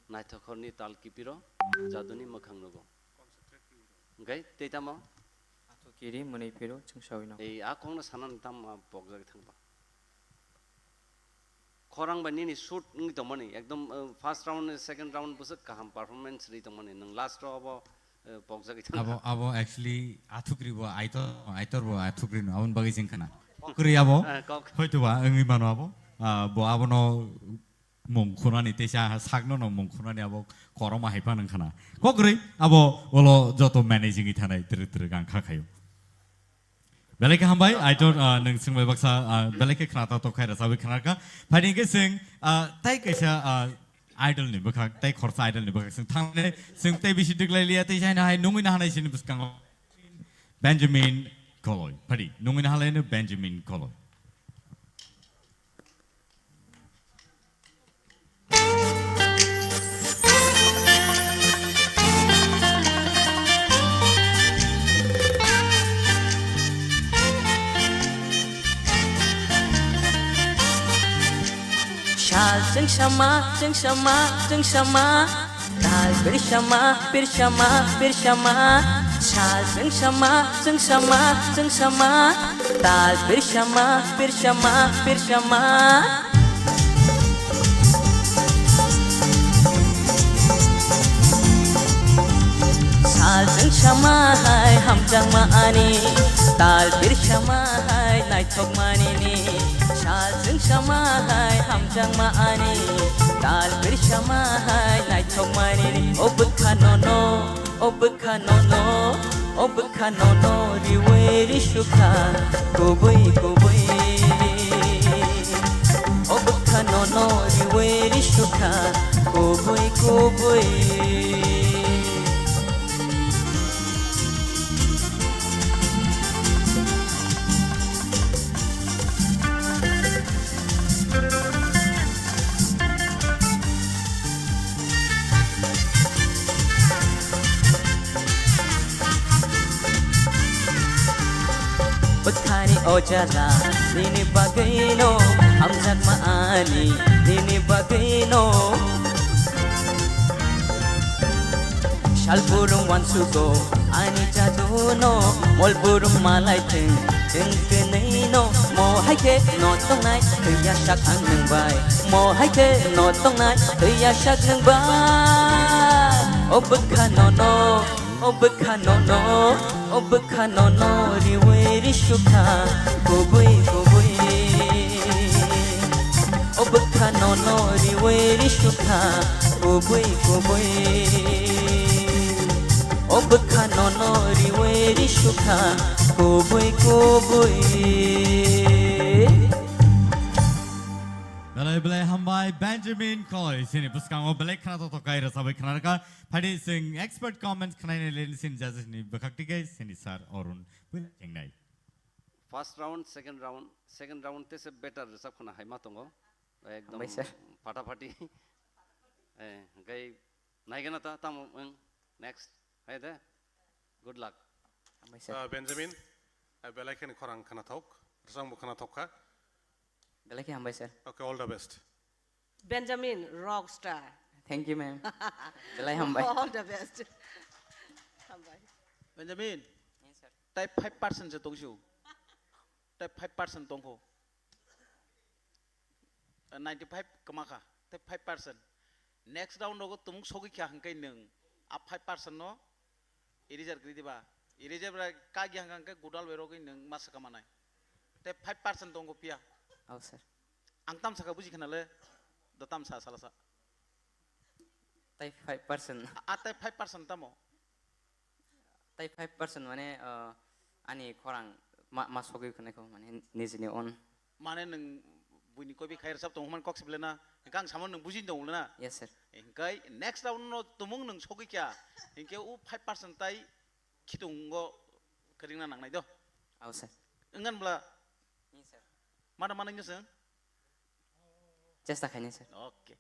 Naithokhorni tal kipiro, jaduni mwkhang nugo. Hwnkhe tei tamo? Athukiri mwnwi phiro chwngsawi no. Ei a kokno sanani tamo pokjagwi thangba? Khorang bai nini shoot wngwi tongmani, ekdom, uh, first round, second round bwswk kaham performance rwi tongmani, nwng last o abo, uh, pokjagwi thangkha. Abo, abo actually athukri bo Aitor, Aitor bo athukri no, aboni bagwi chwng khna. Kwrwi abo, eh, kok. Hoito ba wngwi mano abo, ah, bo abono mung khunani teisa sakno no mung khunani abo koroma hai phano khna. Kokrwi abo ulo joto managing wi thanai twrwk twrwk ang kha khaio. Belai khe hambai, Aitor, ah, nwng swngbai baksa, ah, belai khe khna ta tok khai rwchabwi khna kha. Phaini hwnkhe chwng, ah, tai kaisa, ah, idol ni bwkhak, tai khorsa idol ni bwkhak chwng thangle, chwng tei bisi twklai liya, tei jaina hai nungwi nahanai sini bwskango. Benjamin Koloi. Phadi, nungwi nahanai no Benjamin Koloi. Sal chwngsama, chwngsama, chwngsama. Tal pirsama, pirsama, pirsama. Sal chwngsama, chwngsama, chwngsama. Tal pirsama, pirsama, pirsama. Sal chwng sama hai hamjakma ani, tal bir sama hai naithokmani ni. Sal chwng sama hai hamjakma ani, tal bir sama hai naithokmani ni. O bwkha nono, o bwkha nono, o bwkha nono riwi risukha kubui kubui. O bwkha nono riwi risukha kubui kubui. Bwthani o jala nini bagwino, hamjakma ani nini bagwino. Salburum wansugo ani jaduno, molburum malai thwng chwng kwnwino. Mo hai khe no tongnai thwiya sak ang nwng bai, mo hai khe no tongnai thwiya sak nwng bai. O bwkha nono, o bwkha nono, o bwkha nono riwi risukha kubui kubui. O bwkha nono riwi risukha kubui kubui. O bwkha nono riwi risukha kubui kubui. Belai belai hambai Benjamin Koi, sini bwskango belai khna toktok kai rwchabwi khna rwkha. Phaidi chwng expert comments khnaina leni sini judges ni bwkhak tike sini sir Arun. Puila chengnai. First round, second round, second round tese better rwchap khna hai ma tongo. Ekdom Hambai sir. Phataphathi. Eh, gai naigana ta tamo wng next. Hai de. Good luck. Hambai sir. Ah, Benjamin, ah, belai kheno khorang khna thok, rwchapbo khna thok kha. Belai khe hambai sir. Okay, all the best. Benjamin, rock star. Thank you, ma'am. Belai hambai. All the best. Hambai. Benjamin, Yes, sir. Tai five percent se tongsu. Tai five percent tongkho. Ninety five kwma kha, tai five percent. Next round rogo tumung sogwi kha hwnkhe nwng a five percent no eraser kwrwi diba? Eraser bai kagya hwnkhe gudal bai rogwi nwng ma swkang manai. Tai five percent tongo phiya. Oh, sir. Ang tam saka buji khna le, do tam sa sala sa. Tai five percent. A, a tai five percent tamo? Tai five percent mane, uh, ani khorang ma, ma sogwi khwnai kho, mane nijini own. Mane nwng buini koibi khai rwchap tongo hwnmani kok sible na, hwnkhe ang samo nwng bujini tongo na? Yes, sir. Hwnkhe next round no tumung nwng sogwi kha, hwnkhe o five percent tai khitungo kwrwngna nangnai do. Oh, sir. Wngkhan bwla? Yes, sir. Mano mano wngya chwng? Chesta khainai, sir. Okay.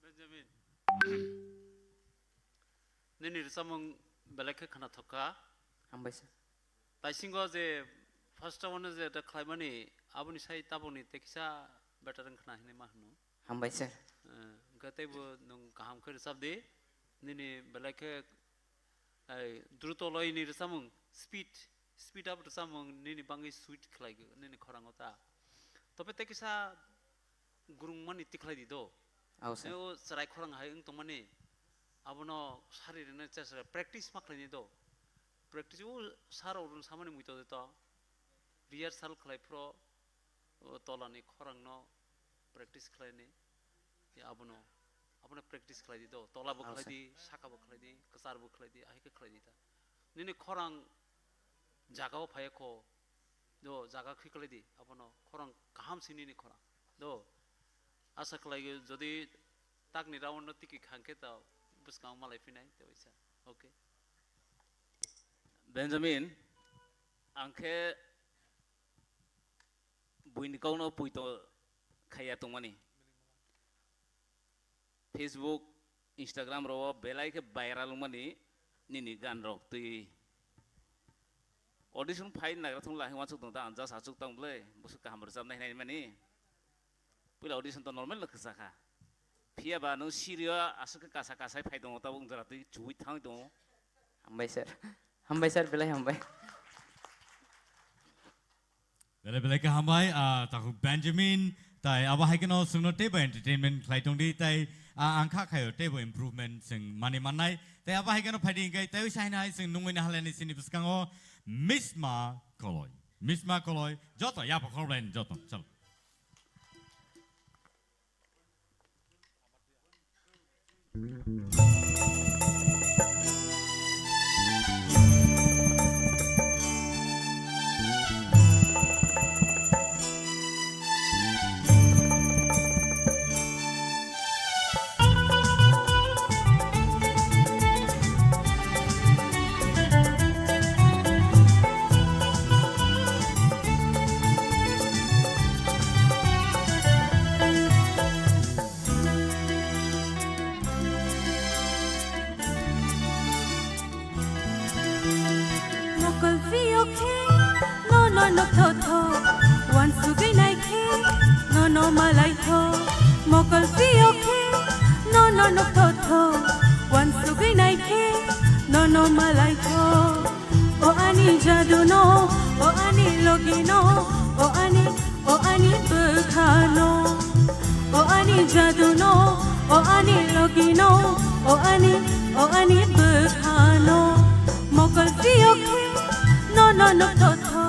Benjamin. Nini rwchapmung belai khe khna thok kha. Hambai sir. Taisingo je first round je da khlaimani aboni sai taboni tei kisa better wng khna hinwi ma hwno. Hambai sir. Eh, hwnkhe teibo nwng kaham khe rwchap di. Nini belai khe, eh, druto loini rwchapmung, speed, speed up rwchapmung nini bangwi sweet khlai nini khorango ta. Tobe tei kisa gurung mani tikhlai di do. Ao sir. Tei o chwrai khorang hai wng tongmani, abono sari rwna chesra practice ma khlaini do. Practice o sir rok rwng samani muitok de to. Rehearsal khlai phro, o tolani khorangno practice khlaini. Ya abono, abono practice khlai di do. Tola bo Ao khlai sir. Di, saka bo khlai di, kwchar bo khlai di, ahai khe khlai di ta. Nini khorang jaga o phai kho. Do, jaga khwi kwlai di, abono khorang kaham si nini khorang. Do, asa khlai o, jodi takni round no tiki khang khe ta bwskang malai phinai, tei waisa. Okay. Benjamin, ang khe buini kokno puito khaiya tongmani. Facebook, Instagram rok belai khe viral wngmani nini gan rok twi. Audition phai nagra thung lai wansuk tong ta, ang just achuk tong ble, bwswk kaham rwchapnai hinai mani. Puila audition to normal no kwchakha. Phiya ba nwng sirio aswk khe kasa kasai phai tongo, tabuk jora twi chuwi thang tongo. Hambai sir. Hambai sir, belai hambai. Belai belai khe hambai, ah, takhuk Benjamin, tai abo hai kheno chwngno teibo entertainment khlai tong di, tai, ah, ang kha khaio teibo improvement chwng mani mannai. Tei abo hai kheno phaidi hingkhe tei saina hai chwng nungwi nahalani chini bwskango Misma Koloi. Misma Koloi, joto yapha khorlaini joto. Chalo. Mokol phiyok khe nono nokthotho, wansugwi nai khe nono malaitho. Mokol phiyok khe nono nokthotho, wansugwi nai khe nono malaitho. O ani jadu no, o ani logi no, o ani, o ani bwkha no. O ani jadu no, o ani logi no, o ani, o ani bwkha no. Mokol phiyok khe nono nokthotho,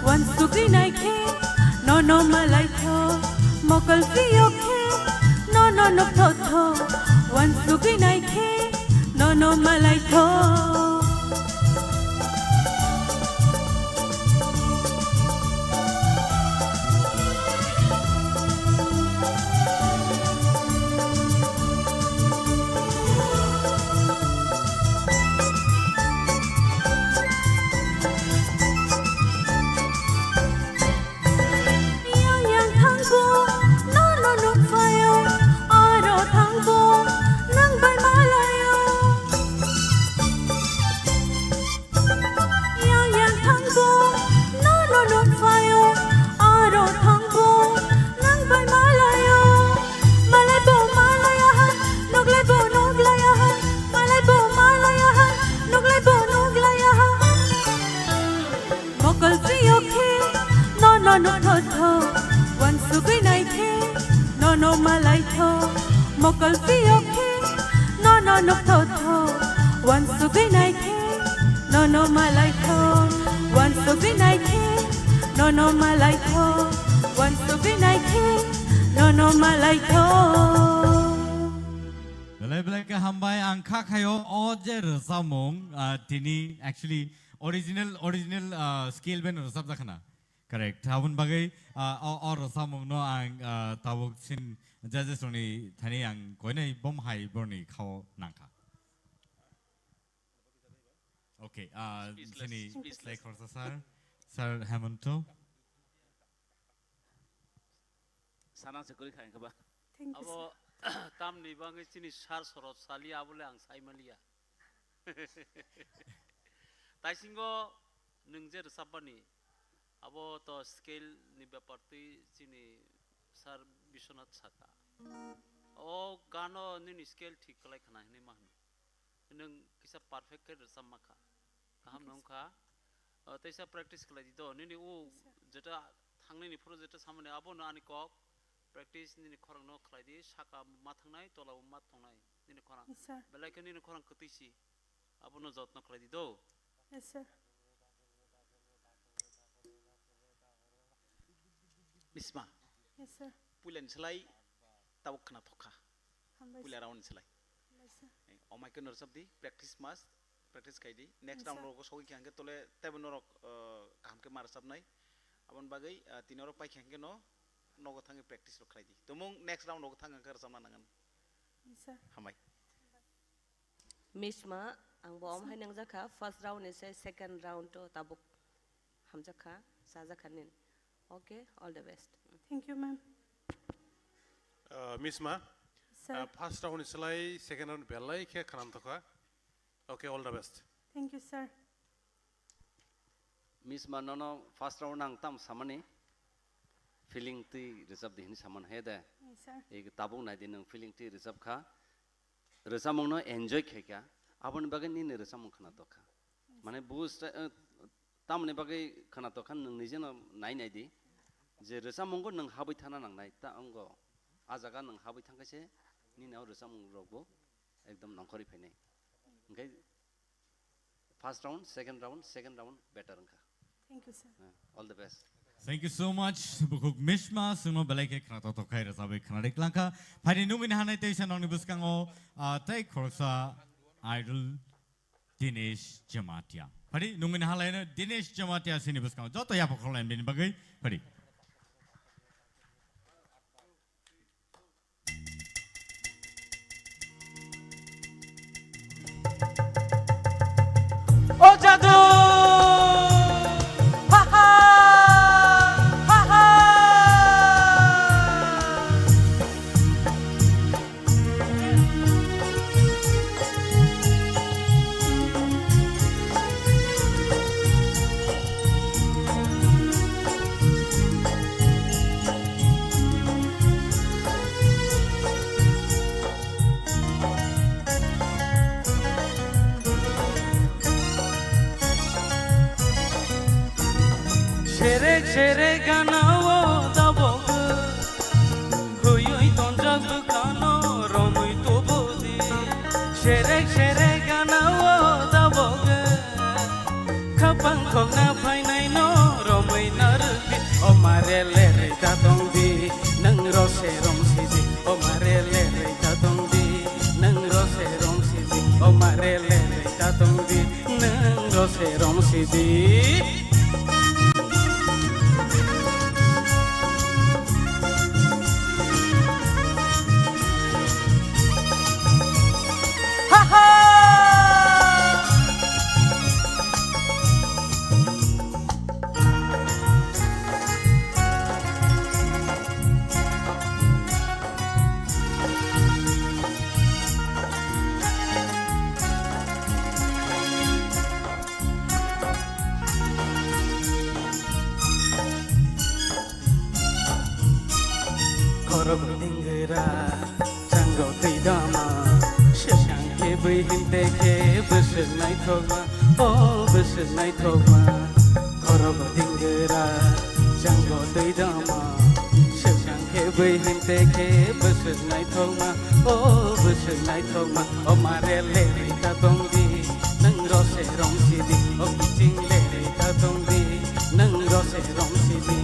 wansugwi nai khe nono malaitho. Mokol phiyok khe nono nokthotho, wansugwi nai khe nono malaitho. Yang yang thangbo, nono nukphaio, aro thangbo, nang bai malaio. Yang yang thangbo, nono nukphaio, aro thangbo, nang bai malaio. Malaibo malaiya hai, nuklaibo nuklaiya hai, malaibo malaiya hai, nuklaibo nuklaiya hai. Mokol phiyok khe nono nukthotho, wansugwi nai khe nono malaitho. Mokol phiyok khe nono nukthotho, wansugwi nai khe nono malaitho. Wansugwi nai khe nono malaitho, wansugwi nai khe nono malaitho. Belai belai khe hambai, ang kha khaio o je rwchapmung, ah, tini actually original, original, ah, scale band rwchapjak khna. Correct. Aboni bagwi, ah, o, o rwchapmungno ang, ah, tabuk sin judges rokni thani ang koinai bom hai borni khao nangkha. Okay, ah, Speechless, sini speechless. Tei khoroksa sir, Sir Hemonto. Sana se kwrwi kha, wngkha ba? Thank you, abo sir. Tamni bagwi chini sir sorot sali, abole ang sai maliya. Taisingo nwng je rwchapmani, abo to scale ni bepar twi chini sir Biswanath saka. O gano nini scale thik kwlai khna hinwi ma hwnwi. Nwng kisa perfect khe rwchapma kha. Kaham nung kha. O, teisa practice khlai di do. Nini o jeta thangnini phuru jeta samani abono ani kok. Practice nini khorang no khlai di. Saka ma thangnai, tola bo ma thangnai. Nini khorang. Yes, sir. Belai khe nini khorang kwtwi si. Abono jotno khlai di do. Yes, sir. Misma. Yes, sir. Puilani slai tabuk khna thokha. Hambai, sir. Puila round ni slai. Hambai, sir. Eh, o mic no rwchap di, practice must, practice khai di. Next, yes, round sir. Rogo sogwi khe hwnkhe tole teibo norok, eh, kaham khe ma rwchapnai. Aboni bagwi, eh, tini oro pai khe hwnkhe no nogo thangwi practice rok khlai di. Tumung next round rogo thang hwnkhe rwchapna nangan. Yes, sir. Hambai. Misma, ang bo om hai nangjakha, first round ni se second round to tabuk hamjakha, chajakha nin. Okay, all the best. Thank you, ma'am. Uh, Misma, sir. Uh, first round ni slai second round belai khe khwnam thokha. Okay, all the best. Thank you, sir. Misma, nono first round ang tam samani feeling twi rwchap di hini saman he de. Yes, sir. Ei tabuk nai di nwng feeling twi rwchap kha. Rwchapmung no enjoy khai kha. Aboni bagwi nini rwchapmung khwna tokha. Yes, sir. Mane bus, eh, tamoni bagwi khwna tokha nwng nije no nai nai di. Je rwchapmung go nwng habwi thana nangnai ta wngo. A jaga nwng habwi thang khe se nini o rwchapmung rok bo ekdom nongkhorwi phainai. Hwnkhe first round, second round, second round better wngkha. Thank you, sir. Uh, all the best. Thank you so much. Bukhuk Mishma, sungno belai khe khna totok khai rwchabwi khna rik langkha. Phaidi nungwi ni hanai teisa nongni bwskango, ah, tei khoroksa idol Dinesh Jamatia. Phaidi nungwi ni halaino Dinesh Jamatia sini bwskango. Joto yapha khorlaim bini bagwi. Phaidi. O jadu! Ha ha! Ha ha! Serek serek gana o tabok huyui tonjak bwkhano romui tubudi. Serek serek gana o tabok khapang khokna phainai no romui narwkdi. O mare lerei ta tongdi, nwng rose romsidi. O mare lerei ta tongdi, nwng rose romsidi. O mare lerei ta tongdi, nwng rose romsidi. Ha ha! Khorok dingra, chango twi dama, swkang khe bui hinte khe bwswk naithokma, o bwswk naithokma. Khorok dingra, chango twi dama, swkang khe bui hinte khe bwswk naithokma, o bwswk naithokma. O mare lerei ta tongdi, nwng rose romsidi, o kiching lerei ta tongdi, nwng rose romsidi.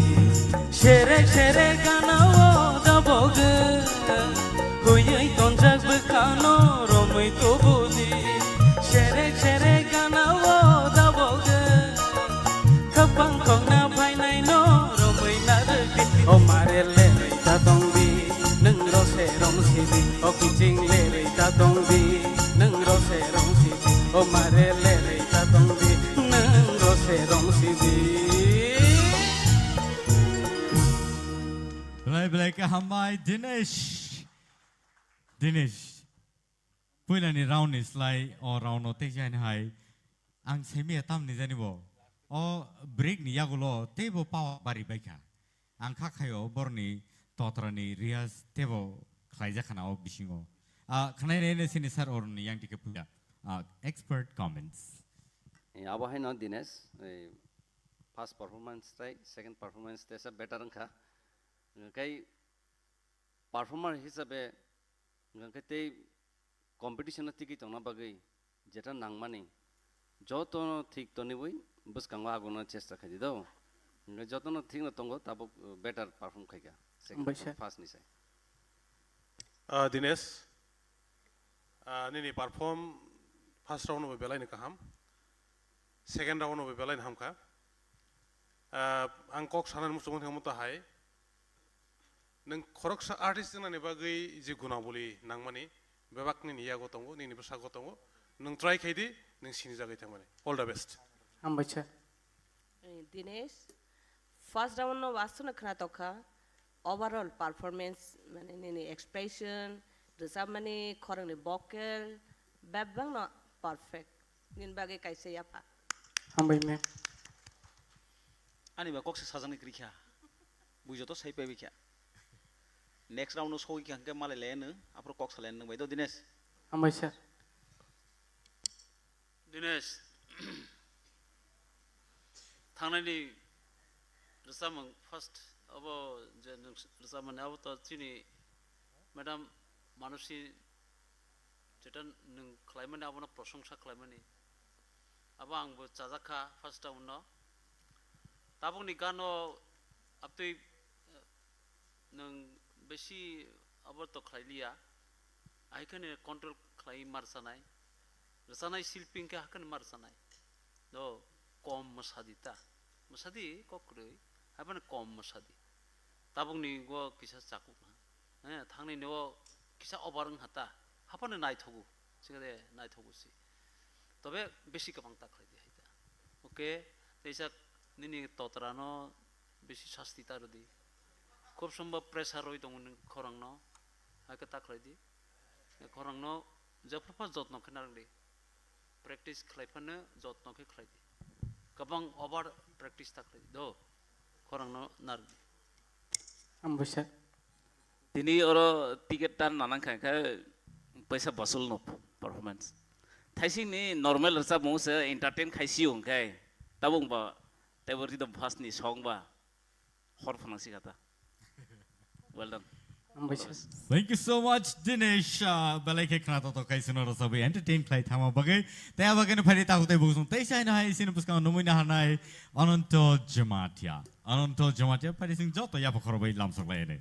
Serek serek gana o dabogo, huyui tonjak bwkhano romui tubudi. Serek serek gana o dabogo, khapang khokna phainai no romui narwkdi. O mare lerei ta tongdi, nwng rose romsidi. O kiching lerei ta tongdi, nwng rose romsidi. O mare lerei ta tongdi, nwng rose romsidi. Belai belai khe hambai Dinesh. Dinesh. Puilani round ni slai o round no tei jani hai. Ang saimaya tamni jani bo. O break ni yagulo teibo power bari baikha. Ang kha khaio borni totrani riyaz teibo khlaijak khana o bisingo. Ah, khnai nai nai sini sir oroni yang dike puya. Ah, expert comments. Eh, abo haino Dinesh, eh, first performance tai second performance tesa better wngkha. Hwnkhe performer hisabe hwnkhe tei competition no tigwi tongna bagwi jeta nangmani jotono thik toniwi bwskango agono chesta khaidi do. Hwnkhe jotono thik no tongo tabuk better perform khaikha. Second Hambai sir. First ni sai. Ah, Dinesh, ah, nini perform first round no belai ni kaham, second round no belai ni hamkha. Ah, ang kok sanani muchungo thangmo to hai, nwng khoroksa artist wngnani bagwi je gunabuli nangmani bebak nini yago tongo, nini bwsago tongo, nwng try khaidi, nwng sinijagwi thangmani. All the best. Hambai sir. Eh, Dinesh, first round no wasuk no khna tokha, overall performance, mane nini expression, rwchapmani, khorangni vocal, bebak no perfect. Nini bagwi kaisa yapha. Hambai ma'am. Ani ba kok se sajani kwrwi kha. Bui joto sai paibai kha. Next round no sogwi kha hwnkhe malai le nw, aphuru kok salai nw bai do Dinesh. Hambai sir. Dinesh, thangnani rwchapmung first abo je nwng rwchapmani abo to chini madam Manusi Jetan nwng khlaimani abono prosongsa khlaimani. Abo angbo chajak kha first round no. Tabukni gano abtwi, eh, nwng besi abo to khlai liya. Ahai kheno control khlai mar chanai. Rwchanai silpi hwnkhe hakheno mar chanai. Do kom mwsadi ta. Mwsadi kok kwrwi. Haibano kom mwsadi. Tabukni go kisa chakuk na. Eh, thangnini o kisa over wng ha ta. Haphano naithogo. Sikade naithogo si. Tobe besi kwbang ta khlai di hai ta. Okay, teisa nini totra no besi sasti ta rwdi. Khub sombo pressure rwi tongo nwng khorang no. Hai khe ta khlai di. Khorang no jephru pha jotno khe narwk di. Practice khlai phano jotno khe khlai di. Kwbang over practice ta khlai di. Do. Khorang no narwk di. Hambai sir. Tini oro ticket tan nanang kha khe paisa basul no performance. Thaising ni normal rwchapmung se entertain khai si hwnkhe tabuk ba teibo rhythm first ni song ba hor phanang si kha ta. Well done. Hambai sir. Thank you so much, Dinesh. Ah, belai khe khna to to khai sino rwchapwi entertain khlai thangma bagwi. Tei abo khe no phai di takhuk tei bukhuk song tei sai no hai sini bwskango numuina hanai Ananto Jamatia. Ananto Jamatia phai di sing joto yapha khoro bai lamsok lai ani.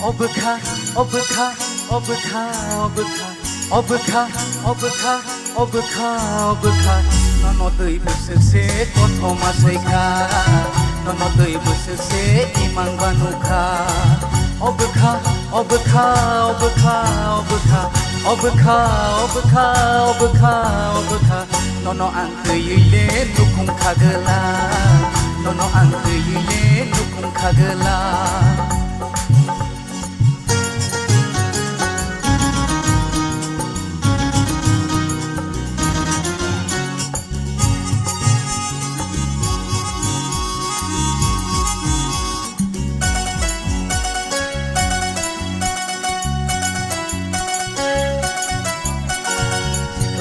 Obwkha, obwkha, obwkha, obwkha, obwkha, obwkha, obwkha, obwkha, nono twi bwswk se kothoma swi kha, nono twi bwswk se imang ba nukha. Obwkha, obwkha, obwkha, obwkha, obwkha, obwkha, obwkha, obwkha, nono ang twiwi le nukhung khagwla, nono ang twiwi le nukhung khagwla.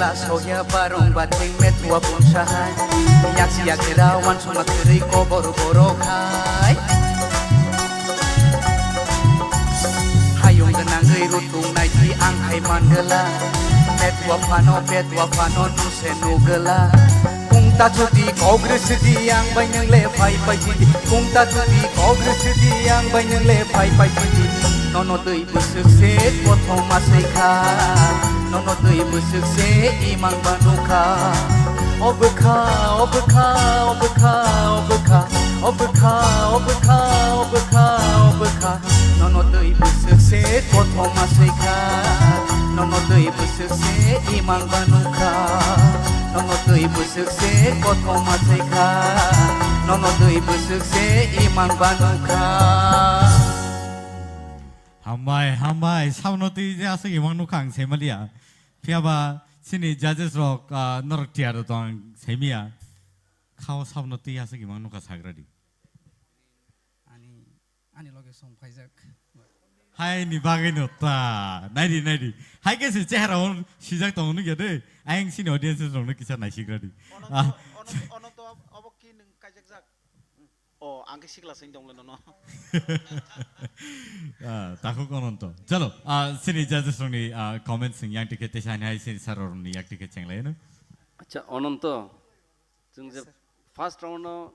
Sikla soya barong bathing met wa pungsa hai. Yak yak rawan sona kwrwi kobor borok hai. Hayung gwnangwi rutung naidi ang hai mangala. Petwa phano, petwa phano nuse nugala. Kungta chuti kogre sidi ang bai nang le phai phai sidi. Kungta chuti kogre sidi ang bai nang le phai phai sidi. Nono twi bwswk se kothoma swi kha. Nono twi bwswk se imang ba nukha. Obwkha, obwkha, obwkha, obwkha, obwkha, obwkha, obwkha, obwkha. Nono twi bwswk se kothoma swi kha. Nono twi bwswk se imang ba nukha. Nono twi bwswk se kothoma swi kha. Nono twi bwswk se imang ba nukha. Hambai, hambai, sabno twi je aswk imang nukha ang saimaliya. Phiya ba chini judges rok, ah, norok tiyar tong ang saimiya. Khao sabno twi aswk imang nukha sagradi. Ani, ani loge song phaijak. Hai ni bagwi no ta. Naidi, naidi. Hai khe se chehara on sijak tongo nukya de. Ayang sini audiences rok no kisa naisigradi. Ononto, Ah. Ononto, Ononto, ob-, obo ki nwng kaijakjak? Oh, ang khe sikla sing tong le nono. Ah, takhuk Ononto. Chalo, ah, sini judges rokni, ah, comments sing yang tikhe teisa hai sini sir rokni yak tikhe chenglai no. Acha, Ononto, chwng je Yes, sir. First round no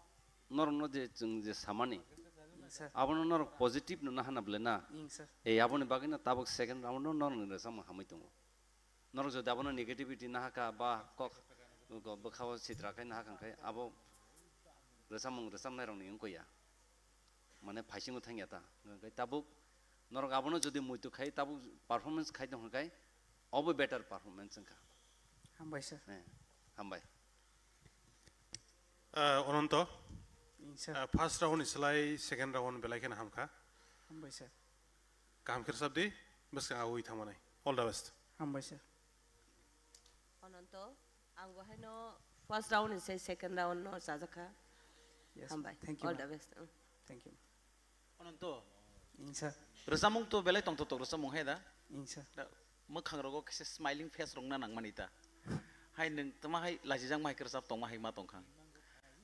norok no je chwng je samani, Yes, sir. Abono norok positive no nahana ble na. Yes, sir. E aboni bagwi no tabuk second round no norok ni rwchapmung hamwi tongo. Norok jodi abono negativity nahakha ba kok, kok bwkhao sitra khai nahakha khai abo rwchapmung rwchapnai rokni wngkha ya. Mane phaisingo thangya ta. Hwnkhe tabuk norok abono jodi muitu khai tabuk performance khai tong khai obo better performance wngkha. Hambai sir. Eh, hambai. Ah, Ononto, Sir. Ah, first round ni slai second round belai kheno hamkha. Hambai sir. Kaham khe rwchap di, bwskang awi thangmanai. All the best. Hambai sir. Ananto, ang bo haino first round ni se second round no chajakha. Yes, Hambai. Thank you, All ma'am. The best. Mm. Thank you. Ananto. Ing sir. Rwchapmung to belai tongthok tok rwchapmung hai da? Ing sir. Da, mwkhang rogo kisa smiling face rok na nangmani ta. Hai nwng tama hai lachijak ma hai khe rwchap tongma hai ma tongkha.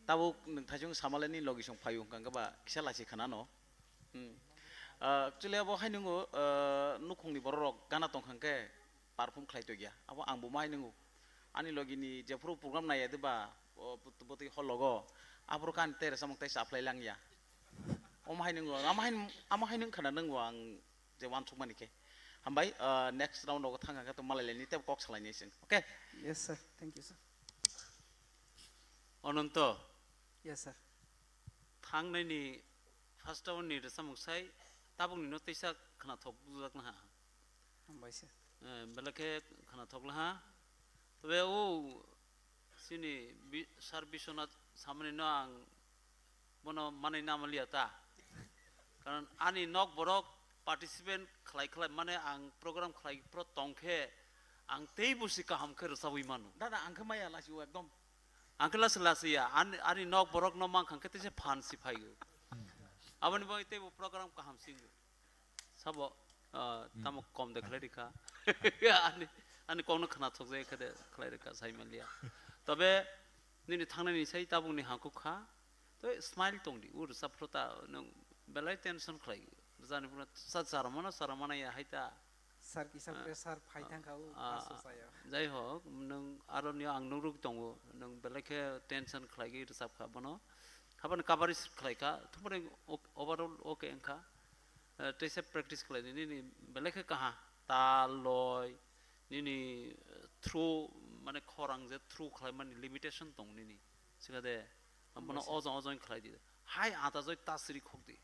Tabuk nwng thaisung samale ni logi song phaio hwnkha khe ba kisa lachi khana no. Hmm. Ah, actually abo hai nungo, ah, nukhungni borok rok gana tongkha khe perform khlai tongya. Abo ang bo ma hai nungo. Ani logi ni jephuru program naiya de ba, o, bwtwi hall logo. Aphuru khe ani tei rwchapmung tei chaphlai langya. Omo hai nungo, amo hai, amo hai nung khana nungo ang je uansukmani khe. Hambai, ah, next round rogo thangkha khe to malai laini tei kok salai nai chwng. Okay? Yes, sir. Thank you, sir. Ananto. Yes, sir. Thangnai ni first round ni rwchapmung sai tabuk ni no teisa khwnathok bujak na ha. Hambai sir. Eh, belai khe khwnathok la ha. Tobe o chini bi-, sir Biswanath samani no ang bono manwi na manliya ta. Karon ani nok borok participant khlai khlai mane ang program khlai pro tong khe ang tei bo si kaham khe rwchabwi mano. Dada, ang khe maya lasi o ekdom. Ang khe lasi lasi ya, ani, ani nok borok no mankha khe teisa phan si phaio. Aboni bagwi tei bo program kaham singo. Sabo, ah, tamo kom de khlai rikha. Ani, ani kokno khwnathok jai khe de khlai rikha, sai manliya. Tobe nini thangnani sai tabukni hangkuk kha. Toi smile tongdi, ur saphro ta nwng belai tension khlai. Jani phano sa chara mano, chara mana ya hai ta. Sir kisa Ah, pressure phai ah, thangkha o ah, kaso saya. Jai hok, nwng aro ni ang nuruk tongo, nwng belai khe tension khlai gwi rwchap kha bono. Habani coverage khlai kha, thumani ok-, overall okay wngkha. Eh, teisa practice khlai di, nini belai khe kaha, tal, loi, nini, eh, throw, mane khorang je throw khlai mani limitation tong nini. Sikha de, bono Hambai sir. Ojong ojong khlai di. Hai ata joi ta siri khok di.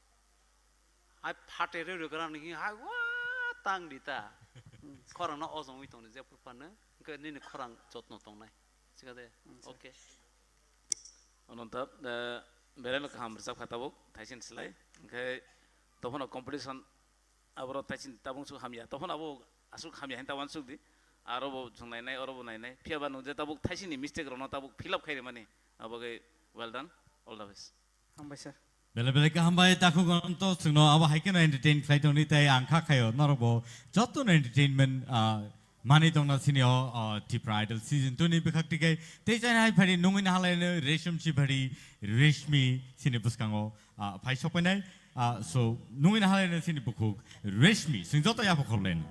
Hai phate re re gra ni hai wa tang di ta. Hmm. Khorang no ojong wi tong di je phur phano, hwnkhe nini khorang jotno tong nai. Sikha de, Hmm, sir. Okay. Ananta, eh, belai no kaham rwchap kha tabuk, thaisin slai. Hwnkhe tophano competition aboro thaisin tabuk suk hamya. Tophano abo asuk hamya hin tabuk suk di. Aro bo chwng nai nai, oro bo nai nai. Phiya ba nung je tabuk thaisin ni mistake rok no tabuk fill up khai rimani. Abo khe well done, all the best. Hambai sir. Belai belai khe hambai takhuk Ananta, chwngno abo hai kheno entertain khlai tongdi, tei ang kha khaio norok bo joto no entertainment, ah, Mani tongna sini o, o, Tipra Idol season two ni bwkhak tikai. Tei chai hai phari nungwi nahalai no Resham Chibari, Reshmi sini bwskango, ah, phai sokpainai. Ah, so, nungwi nahalai no sini bukhuk Reshmi, sing joto yapo khorlen.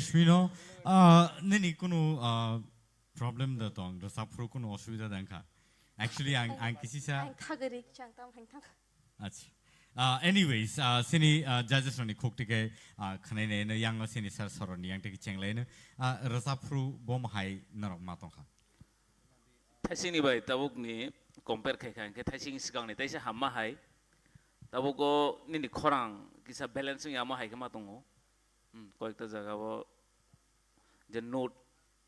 Rashmi no, ah, nini kunu, ah, problem da tong, rwchap phuru kunu osubida da wngkha? Actually, ang, ang kisisa Ang thagari, chang tam hang thang. Acha. Ah, anyways, ah, sini, ah, judges rokni khuk tike, ah, khwnai nai no yang no sini sir soroni yang tike chenglai no, ah, rwchap phuru bom hai norok ma tongkha. Thaisingni bai tabukni compare khai kha, hwnkhe thaising swkangni taisa hamma hai. Tabugo nini khorang kisa balance wngya, amo hai khe ma tongo. Hmm, koyekta jaga o je note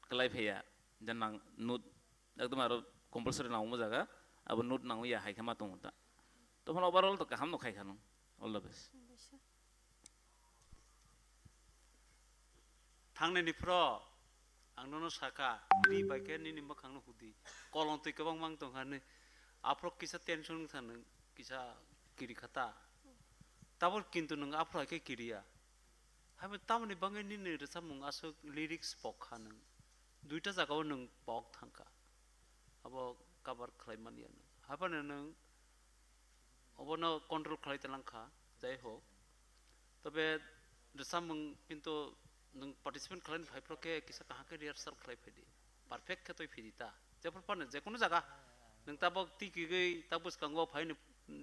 kwlai phaiya, je nang note ekdom aro compulsory nangma jaga, abo note nangya hai khe ma tongo ta. Tophano overall to kaham no khai kha nung. All the best. Thangnani phro ang nono sakha, ri bai khe nini mwkhangno hudi. Kolong twi kwbang mang tong kha nwi. Aphro kisa tension wng tha nwng, kisa kiri kha ta. Tabor kintu nwng aphro hai khe kiriya. Haibo tamoni bangwi nini rwchapmung aswk lyrics pok kha nwng. Duita jagao nwng pok thang kha. Abo cover khlai man ya nwng. Haphano nwng obono control khlai talang kha, jai hok. Tobe rwchapmung kintu nwng participant khlaini phai phro khe kisa kaham khe rehearsal khlai phai di. Perfect khe twi phidi ta. Jephru phano je kunu jaga nwng tabok tiki gwi ta bwskango phai ni,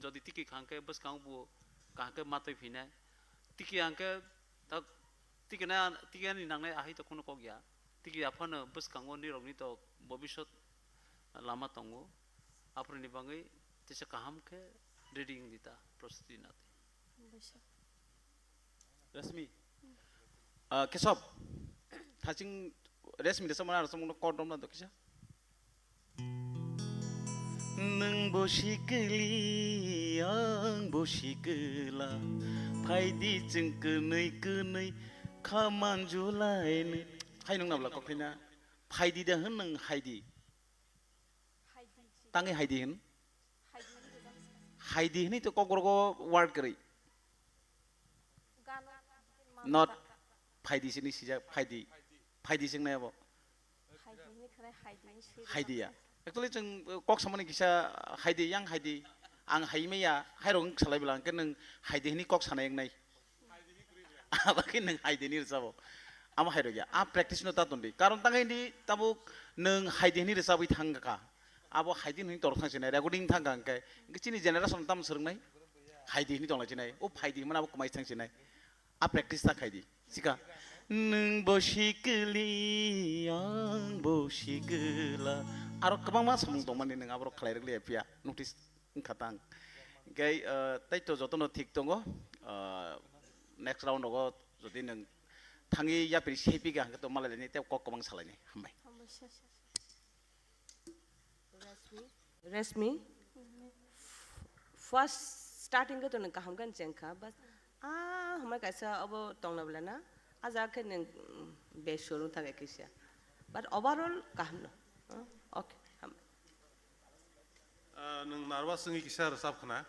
jodi tiki kha hwnkhe bwskango bo kaham khe ma twi phinai. Tiki hwnkhe ta tiki na, tiki ani nangnai ahai to kunu kok ya. Tiki aphano bwskango nirokni to bobisot lama tongo. Aphuruni bangwi tisa kaham khe ready wng di ta, prostuti na twi. Rashmi. Ah, Kesab. Thaching Rashmi de samana samung no kordom na do kisa. Nwng bo sikili, ang bo sikila, phaidi chwng kwnwi kwnwi khaman julainwi. Hai nwng nabla kok phaina. Phaidi da hwn nwng haidi. Tangwi haidi hwn. Haidi hwnwi to Kokborgo word kwrwi. Not phaidi sini sijak phaidi. Phaidi sing nai abo. Haidi hwnwi khwnai haidi hwnwi swi Haidi ya. Actually chwng, uh, kok samani kisa haidi yang haidi. Ang hai maya, hai rok wng salai bwla hwnkhe nwng haidi hwnwi kok sanai wngnai. Abo khe nwng haidi ni rwchabo. Amo hai rok ya. A practice no ta ton di. Karon tang di tabuk nwng haidi hwnwi rwchabwi thang kha. Abo haidi hwnwi torok thang sinai, recording thang kha hwnkhe. Hwnkhe chini generation tam swrwngnai. Haidi hwnwi tongla sinai. O phaidi hwnmani abo kwmai thang sinai. A practice ta khai di. Sika. Nwng bo sikili, ang bo sikila. Aro kwbangma samung tongmani nwng abo khlai rwk liya phiya. Notice wngkha tang. Hwnkhe, uh, tei to jotono thik tongo. Uh, next round rogo jodi nwng thangwi yapri sepi kha hwnkhe to malai laini tei kok kwbang salaini. Hambai. Rashmi. Rashmi. First starting khe to nwng kaham khe cheng kha, but ah, hamai kaisa obo tongna bwla na, ah jaga khe nwng, mm, beshwrwng thang khe kisa. But overall kaham no. Ah, okay, hambai. Ah, nwng nervous wngwi kisa rwchap khna.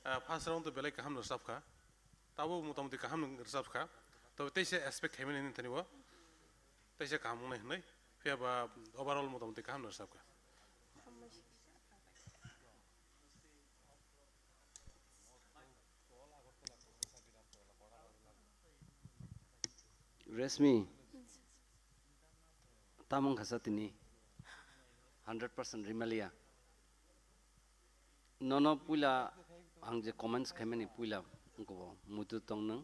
Ah, first round to belai kaham no rwchap kha. Tabuk motamoti kaham no rwchap kha. Tobe teisa expect khaimani nini thani bo. Teisa kaham wngnai hwnwi. Phiya ba overall motamoti kaham no rwchap kha. Rashmi, tamo wngkha sa tini hundred percent rimaliya. Nono puila ang je comments khaimani puila wngkha bo muitu tong nwng.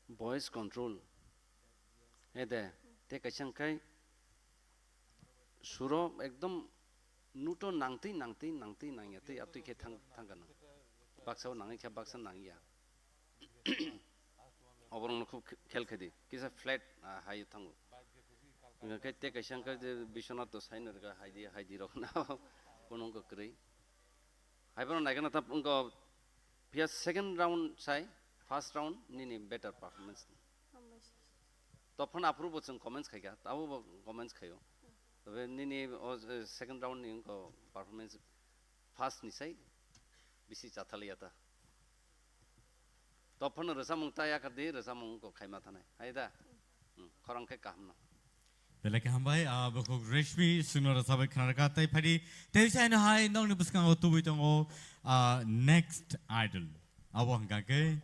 Voice control. Ede, te kaisa wngkhai suro ekdom nuto nangtwi, nangtwi, nangtwi, nangya twi, atwi khe thang, thangkha nang. Baksa o nangwi khe baksa nangya. Oborokno khub khe-, khel khe di. Kisa flat, ah, hai o thango. Hingkha khe te kaisa wngkha je Biswanath to saino rwkha hai di, hai di rok na. Kono wngkha kwrwi. Hai bono naikhe na tap wngkha phiya second round sai, first round nini better performance. Hambai. Tophano aphuru bo chwng comments khaikha, abo bo comments khaio. Tobe nini o, eh, second round ni wngkha performance first ni sai bisi chathaliya ta. Tophano rwchapmung ta yakardi, rwchapmung wngkha khaima thanai. Hai da? Hmm, khorang khe kaham no. Belai khe hambai, ah, bukhuk Rashmi chwngno rwchapwi khna rwkha tei phaidi. Tei saino hai nokni bwskango tubui tongo, ah, next idol. Abo hwnkha khe,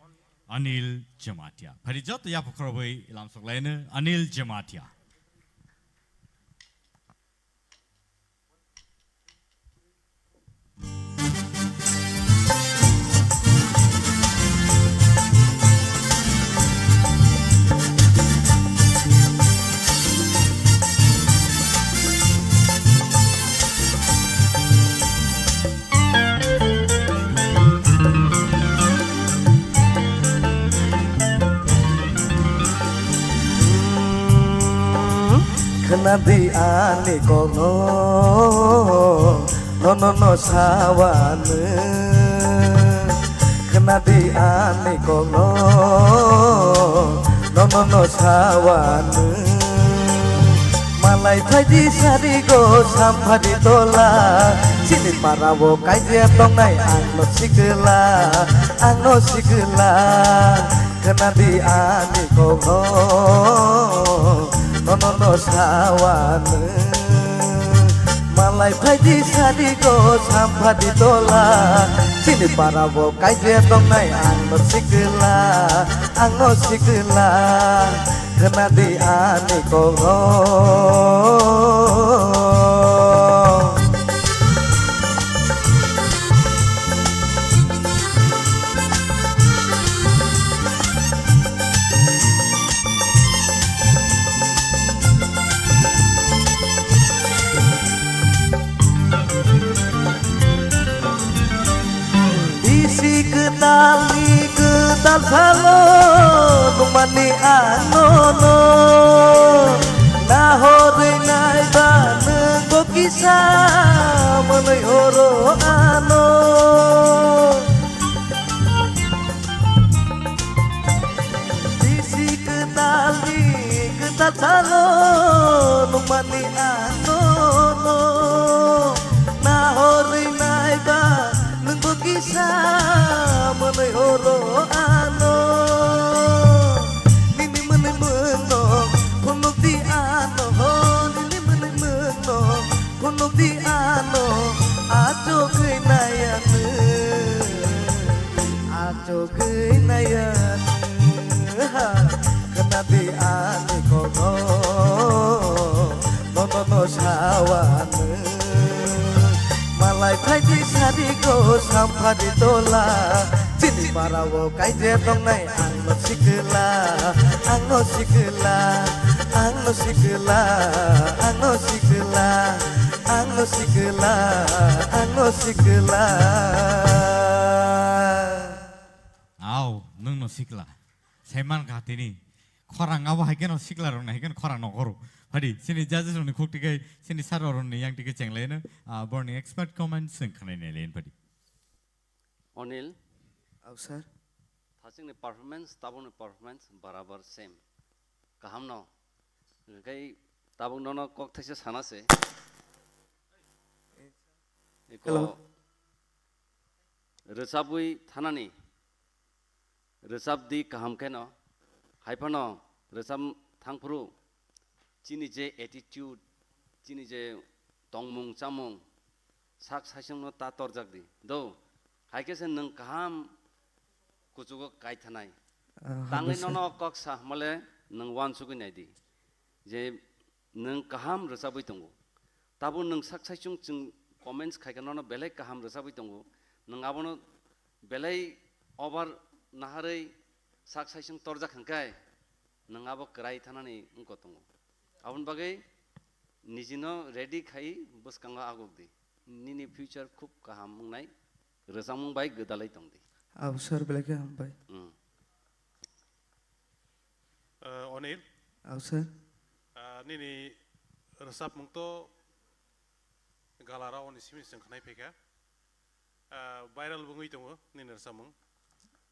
Anil Jamatia. Phari joto yapha khorobwi lamsok laino Anil Jamatia. Khwnadi ani kokno, nono no sawano. Khwnadi ani kokno, nono no sawano. Malai phaidi sarigo samphadi tola, chini parao kaijia tongnai ang no sikla, ang no sikla. Khwnadi ani kokno, nono no sawano. Malai phaidi sarigo samphadi tola, chini parao kaijia tongnai ang no sikla, ang no sikla. Khwnadi ani kokno. Bisi kwtalni kwtal salo nungmani anono. Nahorwi naiba nwngbo kisa mwnwi horo ano. Bisi kwtalni kwtal salo nungmani anono. Nahorwi naiba nwngbo kisa mwnwi horo ano. Nini mwnwi mwnno phunukdi ano ho, nini mwnwi mwnno phunukdi ano. Achugwi naiya nwng, achugwi naiya nwng. Khwnadi ani kokno, nono no sawano. Malai phaidi sarigo samphadi tola, chini parao kaijia tongnai ang no sikla, ang no sikla, ang no sikla, ang no sikla, ang no sikla, ang no sikla. Au, nwng no sikla. Saiman kha tini. Khorang abo hai kheno sikla rok nai hai kheno khorang nokoro. Phadi, sini judges rok ni khuk tikai, sini sir rok ni yang tikai chenglaino, ah, borni expert comments sing khanai nai lain phadi. Onil. Au, sir. Thaching ni performance, tabuk ni performance, barabar same. Kaham no. Kai tabuk nono kok thaisa sana se. Eko Hello. Rwchabwi thanani. Rwchapdi kaham kheno, hai phano rwchap thangphuru chini je attitude, chini je tongmung chamung, sak saichungno ta torjakdi. Do, hai khe se nwng kaham kuchugo kaithanai. Ah, Tangwi habusa. Nono kok sa hwnmale nwng uansugwi naidi. Je nwng kaham rwchabwi tongo. Tabuk nwng sak saichung chwng comments khaikha nono belai kaham rwchabwi tongo. Nwng abono belai over naharwi sak saichung torjak hwnkhai nwng abo kwrai thanani wngkha tongo. Aboni bagwi nijino ready khai bwskango agukdi. Nini future khub kaham wngnai, rwchapmung bai gwdalwi tongdi. Abo sir belai khe hambai. Mm. Uh, Onil. Au, sir. Uh, nini rwchapmung to galarao ni simi chwng khnai phaikha. Uh, viral bo wngwi tongo nini rwchapmung.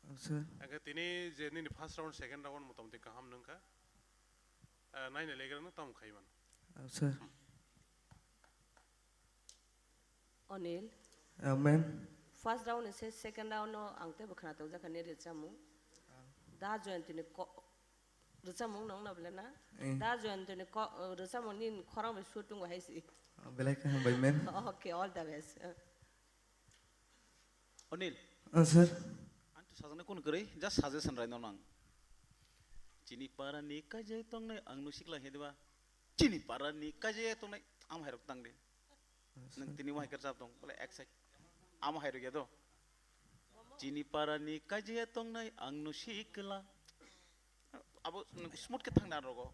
Au, sir. Hwnkhe tini je nini first round, second round motamoti kaham nungkha. Uh, naina legra no tamo khaiman. Au, sir. Onil. Amen. First round ni se second round no ang teibo khna tong jakha ni rwchapmung. Da Joyantini ko-, rwchapmung nong na bole na? Eh. Da Joyantini ko-, rwchapmung ni khorang bai shooting hai si. Ah, belai khe hambai, ma'am. Okay, all the best. Onil. Ah, sir. Ang to Sajani kun kwrwi, just suggestion rai no nang. Chini para ni kaje tongnai ang no sikla he diba. Chini para ni kaje tongnai am hai rok tang de. Nwng tini wahai kwrwchap tong, bole ek side. Amo hai rwgya do. Chini para ni kajiya tongnai ang no sikla. Abo nwng smooth khe thangna rogo.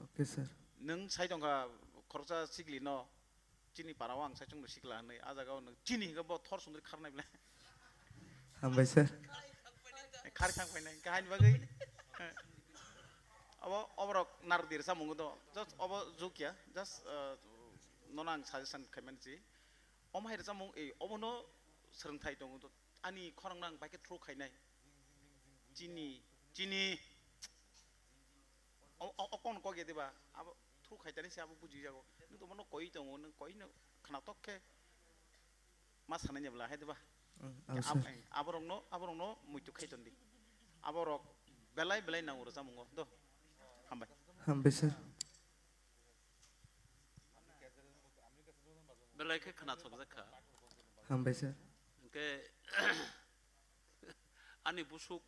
Okay, sir. Nwng sai tongkha khoroksa sikli no. Chini para o ang sai chwngno sikla hwnwi. A jaga o nwng chini hwnkhe bo thor sundri kharnai ble. Hambai, sir. Khari thang painai. Kahani bagwi. Abo, oborok nardir samung do. Just obo jukya. Just, uh, nono ang suggestion khaimani si. Omo hai rwchapmung, eh, obono swrwngthai tongo to. Ani khorang nang bai khe through khainai. Chini, chini. O, o, o, kon kok ya diba? Abo through khaitani se abo buji jago. Nwng to bono koi tongo, nwng koi no khna tok khe. Ma sanai ni bwla hai diba? Mm, abo, sir. Aborokno, aborokno muitu khai tondi. Aborok belai belai nango rwchapmungo. Do. Hambai. Hambai, sir. Belai khe khna thokjak kha. Hambai, sir. Hwnkhe ani busuk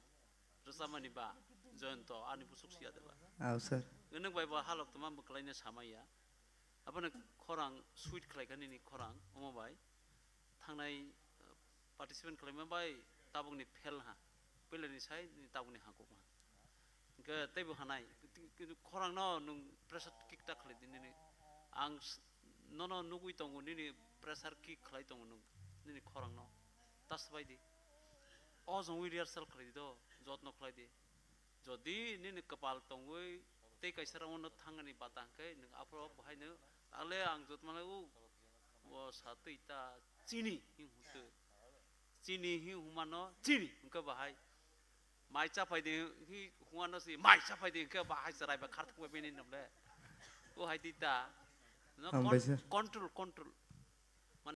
rwchapmani ba, Joyonto, ani busuk siya de ba. Aw, sir. Nwng bai bo halok tongma bwkhlaino samaya. Abono khorang sweet khlai kha nini khorang, omo bai. Thangnai, uh, participant khlaima bai tabukni fail ha. Puilani sai nini tabukni hakuk ha. Hwnkhe teibo hanai, kintu khorangno nwng pressure kick ta khlai di nini. Ang s-, nono nugwi tongo nini pressure kick khlai tongo nwng nini khorangno. Ta swbai di. O jongwi rehearsal khlai di do, jotno khlai di. Jodi nini kwpal tongwi tei kaisa round-o thangani bata hwnkhe nwng aphuru bo haino, "Ale ang jotmale o, o sa twi ta chini," hing hwnkhe. Chini hing hwnmano chini hwnkhe bahai. Mai chaphai di hing hwnmano si mai chaphai di hwnkhe bahai chwrai ba kharthok bai bini nable. O hai di ta. No, hambai, con-, sir. Control, control.